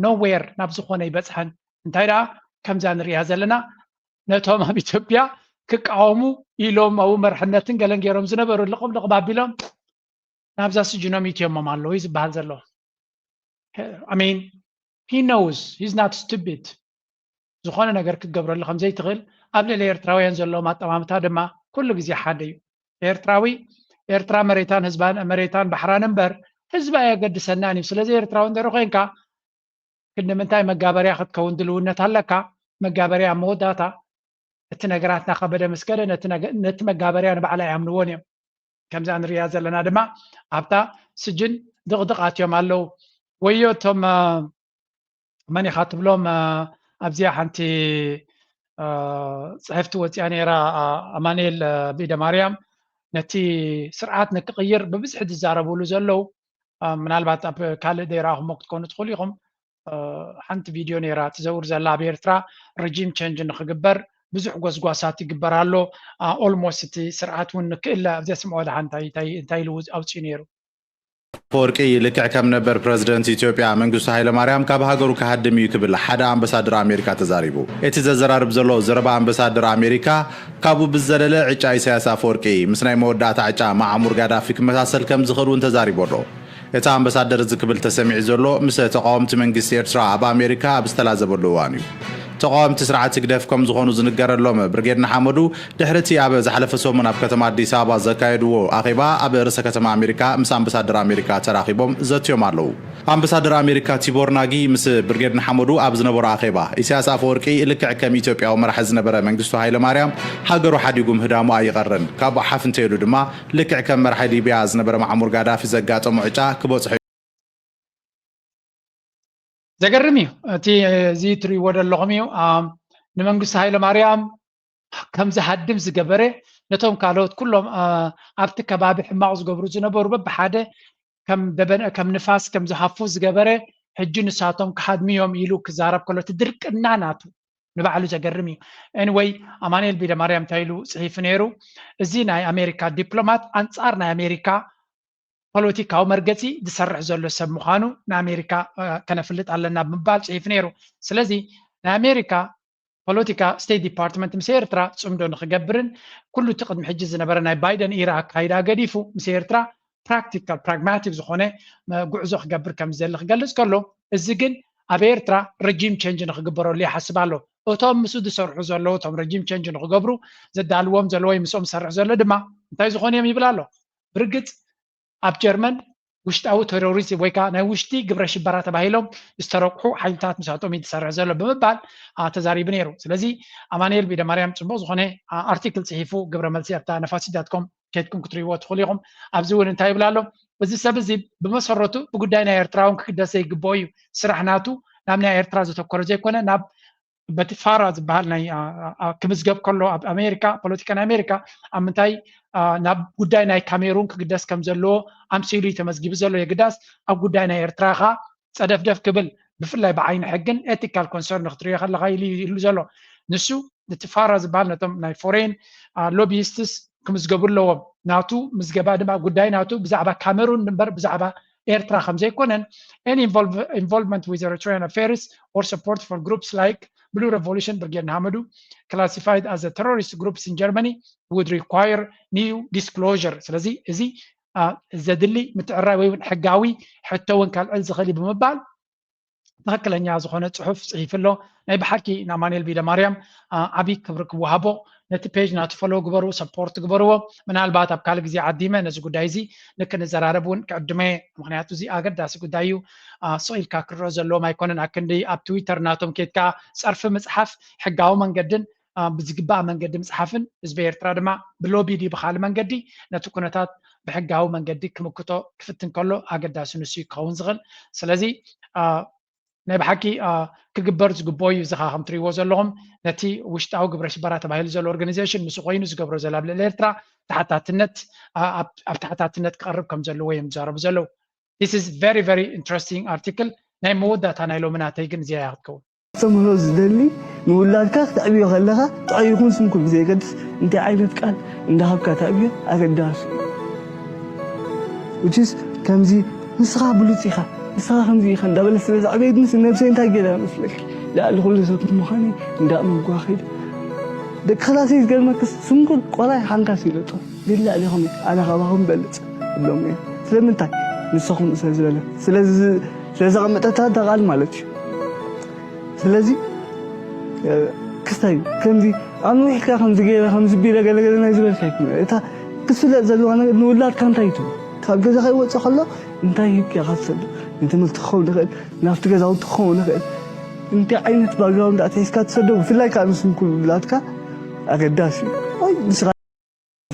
ኖዌር፣ ናብ ዝኾነ ኣይበጽሐን። እንታይ ደኣ ከምዛ ንሪኣ ዘለና፣ ነቶም ኣብ ኢትዮጵያ ክቃወሙ ኢሎም ኣብኡ መርሕነትን ገለን ገይሮም ዝነበሩ ልቕም ልቕም ኣቢሎም ናብዛ ስጅኖም ኢትዮሞም ኣለዉ እዩ ዝበሃል ዘሎ። I mean, he knows, he's not stupid። ዝኾነ ነገር ክትገብረሉ ከም ዘይትኽእል፣ ኣብ ልዕሊ ኤርትራውያን ዘለዎም ኣጠማምታ ድማ ኩሉ ግዜ ሓደ እዩ። ኤርትራዊ፣ ኤርትራ መሬታን ህዝባን፣ መሬታን ባሕራን እምበር ህዝቢ ኣየገድሰናን እዩ። ስለዚ ኤርትራዊ እንድሕር ኮይንካ ክንዲ ምንታይ መጋበርያ ክትከውን ድልውነት ኣለካ? መጋበርያ ኣብ መወዳእታ እቲ ነገራት እናኸበደ ምስ ከደ ነቲ ነገ- ነቲ መጋበርያ ንባዕላ ኣይኣምንዎን እዮም። ከምዛ ንሪኣ ዘለና ድማ ኣብታ ስጅን ድቕድቕ ኣትዮም ኣለዉ። ወዮ እቶም እ፣ መን ኢኻ ትብሎም እ፣ ኣብዚኣ ሓንቲ እ፣ ፅሕፍቲ ወፂኣ ነይራ እ፣ ኣማኑኤል እ፣ ቢደ ማርያም ነቲ ስርዓት ንክቕይር ብብዝሒ ዝዛረብሉ ዘለዉ እ፣ ምናልባት ኣብ ካልእ ዘይረኣኹሞ ክትኮኑ ትኽእሉ ኢኹም። ሓንቲ ቪድዮ ነይራ ትዘውር ዘላ ኣብ ኤርትራ ረጂም ቸንጅ ንክግበር ብዙሕ ጎስጓሳት ይግበር ኣሎ። ኦልሞስት እቲ ስርዓት እውን ንክእለ ኣብ ዘስምዖ ደሓን እንታይ እንታይ እንታይ ኢሉ ኣውፅኡ ነይሩ። ኣፈወርቂ ልክዕ ከም ነበር ፕረዚደንት ኢትዮጵያ መንግስቱ ሃይለማርያም ካብ ሃገሩ ክሃድም እዩ ክብል ሓደ ኣምበሳደር ኣሜሪካ ተዛሪቡ። እቲ ዘዘራርብ ዘሎ ዘረባ ኣምበሳደር ኣሜሪካ ካብኡ ብዝዘለለ ዕጫ ኢሳያስ ኣፈወርቂ ምስ ናይ መወዳእታ ዕጫ ማዓሙር ጋዳፊ ክመሳሰል ከም ዝኽእል እውን ተዛሪቡ ኣሎ። እቲ ኣምበሳደር እዚ ክብል ተሰሚዑ ዘሎ ምስ ተቃወምቲ መንግስቲ ኤርትራ ኣብ ኣሜሪካ ኣብ ዝተላዘበሉ እዋን እዩ። ተቃወምቲ ስርዓት ህግደፍ ከም ዝኾኑ ዝንገረሎም ብርጌድ ንሓመዱ ድሕሪ እቲ ኣብ ዝሓለፈ ሰሙን ኣብ ከተማ ኣዲስ ኣበባ ዘካየድዎ ኣኼባ ኣብ ርእሰ ከተማ ኣሜሪካ ምስ ኣምበሳደር ኣሜሪካ ተራኺቦም ዘትዮም ኣለዉ። ኣምበሳደር ኣሜሪካ ቲቦር ናጊ ምስ ብርጌድ ንሓመዱ ኣብ ዝነበሮ ኣኼባ ኢሳያስ ኣፈወርቂ ልክዕ ከም ኢትዮጵያዊ መራሒ ዝነበረ መንግስቱ ሃይለማርያም ሃገሩ ሓዲጉ ምህዳሙ ኣይቐርን፣ ካብኡ ሓፍ እንተኢሉ ድማ ልክዕ ከም መራሒ ሊብያ ዝነበረ ማዕሙር ጋዳፊ ዘጋጠሞ ዕጫ ክበፅሖ እዩ። ዘገርም እዩ እቲ እዚ ትሪእዎ ዘለኹም እዩ። ኣም፣ ንመንግስቲ ሃይለ ማርያም ከም ዝሃድም ዝገበረ ነቶም ካልኦት ኩሎም ኣ፣ ኣብቲ ከባቢ ሕማቕ ዝገብሩ ዝነበሩ በብሓደ ከም ደበን ከም ንፋስ ከም ዝሃፉ ዝገበረ ሕጂ ንሳቶም ክሃድሙ እዮም ኢሉ ክዛረብ ከሎ እቲ ድርቅና ናቱ ንባዕሉ ዘገርም እዩ። ኤኒወይ ኣማኑኤል ቢደ ማርያም እንታይ ኢሉ ፅሒፉ ነይሩ? እዚ ናይ ኣሜሪካ ዲፕሎማት ኣንፃር ናይ ኣሜሪካ ፖለቲካዊ መርገፂ ዝሰርሕ ዘሎ ሰብ ምዃኑ ንኣሜሪካ እ፣ ከነፍልጥ ኣለና ብምባል ፅሒፉ ነይሩ። ስለዚ ናይ ኣሜሪካ ፖለቲካ ስቴት ዲፓርትመንት ምስ ኤርትራ ፅምዶ ንክገብርን ኩሉ እቲ ቅድሚ ሕጂ ዝነበረ ናይ ባይደን ኢራ ኣካይዳ ገዲፉ ምስ ኤርትራ ፕራክቲካል ፕራግማቲክ ዝኾነ እ፣ ጉዕዞ ክገብር ከም ዝደሊ ክገልፅ ከሎ እዚ ግን ኣብ ኤርትራ ረጂም ቸንጅ ንክግበረሉ ይሓስብ ኣሎ። እቶም ምስኡ ዝሰርሑ ዘለዉ እቶም ረጂም ቸንጅ ንክገብሩ ዘዳልዎም ዘሎ ወይ ምስኦም ዝሰርሕ ዘሎ ድማ እንታይ ዝኾኑ እዮም ይብል ኣሎ። ብርግፅ ኣብ ጀርመን ውሽጣዊ ቴሮሪዝም ወይ ከዓ ናይ ውሽጢ ግብረ ሽበራ ተባሂሎም ዝተረቑሑ ሓይልታት ምስኣቶም እዩ ዝሰርሕ ዘሎ ብምባል ኣ፣ ተዛሪቡ ነይሩ። ስለዚ ኣማኑኤል ቢደ ማርያም ፅቡቕ ዝኾነ ኣ፣ ኣርቲክል ፅሒፉ ግብረ መልሲ ኣብታ ነፋሲ ዳት ኮም ከድኩም ክትሪእዎ ትኽእሉ ኢኹም። ኣብዚ እውን እንታይ ይብል ኣሎ? እዚ ሰብ እዚ ብመሰረቱ ብጉዳይ ናይ ኤርትራ እውን ክግደስ ዘይግብኦ እዩ። ስራሕ ናቱ ናብ ናይ ኤርትራ ዘተኮረ ዘይኮነ ናብ በቲ ፋራ ዝበሃል ናይ ኣ፣ ኣ፣ ክምዝገብ ከሎ ኣብ ኣሜሪካ ፖለቲካ ናይ ኣሜሪካ ኣብ ምንታይ ኣ፣ ናብ ጉዳይ ናይ ካሜሩን ክግደስ ከም ዘለዎ ኣምሲሉ እዩ ተመዝጊቡ ዘሎ። የግዳስ ኣብ ጉዳይ ናይ ኤርትራ ኸ ፀደፍደፍ ክብል ብፍላይ ብዓይኒ ሕግን ኤቲካል ኮንሰርን ክትሪኦ ከለካ ኢሉ ይህሉ ዘሎ። ንሱ እቲ ፋራ ዝበሃል ነቶም ናይ ፎሬን ሎቢስትስ ክምዝገቡ ኣለዎም። ናቱ ምዝገባ ድማ ጉዳይ ናቱ ብዛዕባ ካሜሩን እምበር ብዛዕባ ኤርትራ ከም ዘይኮነን any involve- involvement with Eritrean affairs or support for groups like Blue Revolution, ብርጌድ ንሓመዱ classified as a terrorist groups in Germany would require new disclosure። ስለዚ እዚ ኣ፣ ዘድሊ ምትዕራይ ወይ እውን ሕጋዊ ሕቶ እውን ከልዕል ዝኽእል እዩ ብምባል ትኽክለኛ ዝኾነ ፅሑፍ ፅሒፉ ኣሎ። ናይ ብሓቂ ንኣማኑኤል ቢደ ማርያም ኣ፣ ዓብዪ ክብሪ ክወሃቦ። ነቲ ፔጅ ናቱ ፎሎ ግበሩ፣ ሰፖርት ግበርዎ። ምናልባት ኣብ ካልእ ግዜ ዓዲመ ነዚ ጉዳይ እዚ ንክንዘራረብ እውን ክዕድመ እየ። ምክንያቱ እዚ ኣገዳሲ ጉዳይ እዩ። ኣ፣ ስቕ ኢልካ ክረኦ ዘለዎም ኣይኮነን። ኣክንዲ ኣብ ትዊተር ናቶም ኬድካ ፀርፊ ምፅሓፍ ሕጋዊ መንገድን ኣ፣ ብዝግባእ መንገዲ ምፅሓፍን ህዝቢ ኤርትራ ድማ ብሎቢ ድዩ ብካልእ መንገዲ ነቲ ኩነታት ብሕጋዊ መንገዲ ክምክቶ ክፍትን ከሎ ኣገዳሲ ንሱ እዩ ክኸውን ዝኽእል። ስለዚ ኣ፣ ናይ ብሓቂ ኣ፣ ክግበር ዝግብኦ እዩ። እዚ ኸዓ ከም ትሪእዎ ዘለኹም ነቲ ውሽጣዊ ግብረ ሽበራ ተባሂሉ ዘሎ ኦርጋኒዜሽን ምስ ኮይኑ ዝገብሮ ዘሎ ኣብ ልዕሊ ኤርትራ ተሓታትነት ኣ፣ ኣብ ኣብ ተሓታትነት ክቐርብ ከም ዘለዎ እዮም ዝዛረቡ ዘለዉ። This is very very interesting article። ናይ መወዳእታ ናይ ሎሚ ናተይ ግን እዚኣ እያ ክትከውን። ክስተምህሮ ዝደሊ ንውላድካ ክተዕብዮ ከለኻ ጥዑይ ይኹን ስንኩል ብዘየገድስ እንታይ ዓይነት ቃል እንዳሃብካ ተዕብዮ ኣገዳሲ እዩ። Which is ከምዚ ንስኻ ብሉፅ ኢኻ ንስኻ ከምዚ ኢኻ እንዳበለ ስለ ዘዕበየትንስ ነብሰይ እንታይ ገይረ መስለኪ ልዕሊ ኩሉ ሰብ ምዃነይ እንዳእመንኩዋ ከይደ ደቂ ክላሰይ ዝገርመክስ ስንኩል ቆልዓ ሓንካስ ይለጦ ግን ልዕሊኹም እየ ኣነ ካባኹም በልፅ እብሎም እየ ስለምንታይ ንስኹም ስለ ዝበለ ስለዚ ስለዘቐመጠታ እታ ቃል ማለት እዩ ስለዚ ክስታይ ከምዚ ኣንዊሕካ ከምዚ ገይረ ከምዚ ቢለ ገለገለ ናይ ዝበልካ ይኮነ እታ ክፍለጥ ዘለዋ ነገር ንውላድካ እንታይ ትብል ካብ ገዛ ከይወፅእ ከሎ እንታይ ሂብካ ኢኻ ትሰዶ? ንትምህርቲ ክኸውን ይኽእል፣ ናብቲ ገዛውቲ ክኸውን ይኽእል። እንታይ ዓይነት ባክግራውንድ ኣትሒዝካ ትሰዶ? ብፍላይ ከዓ ንስም ክብላትካ ኣገዳሲ እዩ። ወይ ንስኻ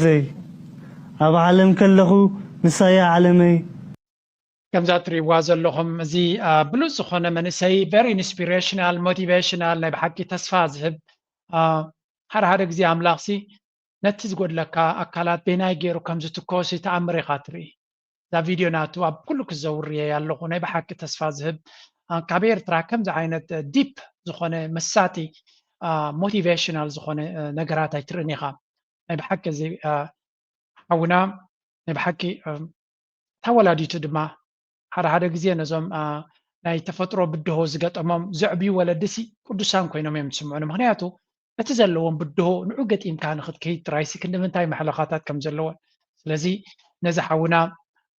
ዘይ ኣብ ዓለም ከለኹ ንሳያ ዓለመይ። ከምዛ ትሪእዋ ዘለኹም እዚ ብሉፅ ዝኾነ መንእሰይ very inspirational motivational ናይ ብሓቂ ተስፋ ዝህብ ሓደ ሓደ ግዜ ኣምላኽሲ ነቲ ዝጎድለካ ኣካላት በይናይ ገይሩ ከም ዝትኮስ ተኣምር ኢኻ ትርኢ። እዛ ቪድዮ ናቱ ኣብ ኩሉ ክዘውር እየ ኣለኹ። ናይ ብሓቂ ተስፋ ዝህብ ካብ ኤርትራ ከምዚ ዓይነት ዲፕ ዝኾነ መሳጢ ሞቲቬሽናል ዝኾነ ነገራት ኣይትርእን ኢኻ። ናይ ብሓቂ እዚ ሓውና ናይ ብሓቂ እታ ወላዲቱ ድማ ሓደ ሓደ ግዜ ነዞም ናይ ተፈጥሮ ብድሆ ዝገጠሞም ዘዕብዩ ወለድሲ ቅዱሳን ኮይኖም እዮም ዝስምዑኒ። ምክንያቱ እቲ ዘለዎም ብድሆ ንዑ ገጢምካ ንክትከይድ ጥራይሲ ክንዲ ምንታይ መሕለኻታት ከም ዘለዎን። ስለዚ ነዚ ሓውና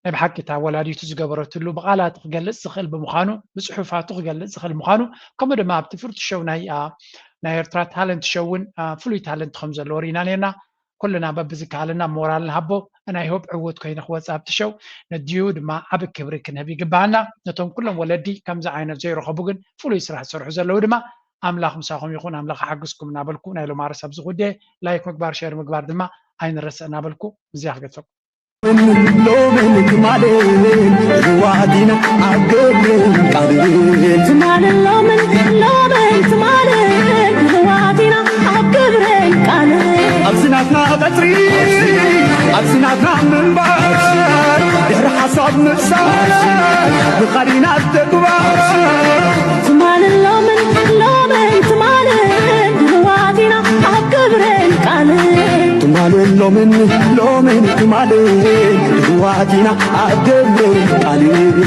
ናይ ብሓቂ እታ ወላዲቱ ዝገበረትሉ ብቓላት ክገልፅ ዝኽእል ብምዃኑ ብፅሑፋቱ ክገልፅ ዝኽእል ምዃኑ ከምኡ ድማ ኣብቲ ፍርቱ ሸው ናይ ናይ ኤርትራ ታለንት ሸው እውን ፍሉይ ታለንት ከም ዘለዎ ርኢና ነርና። ኩልና በብዝከኣለና ሞራል ንሃቦ። ናይ ሆፕ ዕውት ኮይነ ክወፅእ ኣብቲ ሸው ነድዩ ድማ ዓብ ክብሪ ክንህብ ይግባኣና። ነቶም ኩሎም ወለዲ ከምዚ ዓይነት ዘይረኸቡ ግን ፍሉይ ስራሕ ዝሰርሑ ዘለዉ ድማ ኣምላኽ ምሳኹም ይኹን ኣምላኽ ሓግዝኩም እናበልኩ ናይ ሎማርስ ኣብዚ ጉዳይ ላይክ ምግባር ሸር ምግባር ድማ ኣይንረስዕ እናበልኩ እዚኣ ክገድፈኩም። ሎምን ትማልን ርዋዲና ኣብ ግብርን ቃልን ትማልን ሎምን ሎምን ትማልን ርዋዲና ኣብ ግብርን ቃልን ኣብዚ ናትና ቀፅሪ ኣብዚ ናትና ምንባር ድሕሪ ሓሳብ ምሳር ብኻዲና ተግባር ትማልን ሎምን ሎምን ትማልን ርዋዲና ኣብ ግብርን ቃልን ትማልን ሎምን ሎምን ትማልን ርዋዲና ኣብ ግብርን ቃልን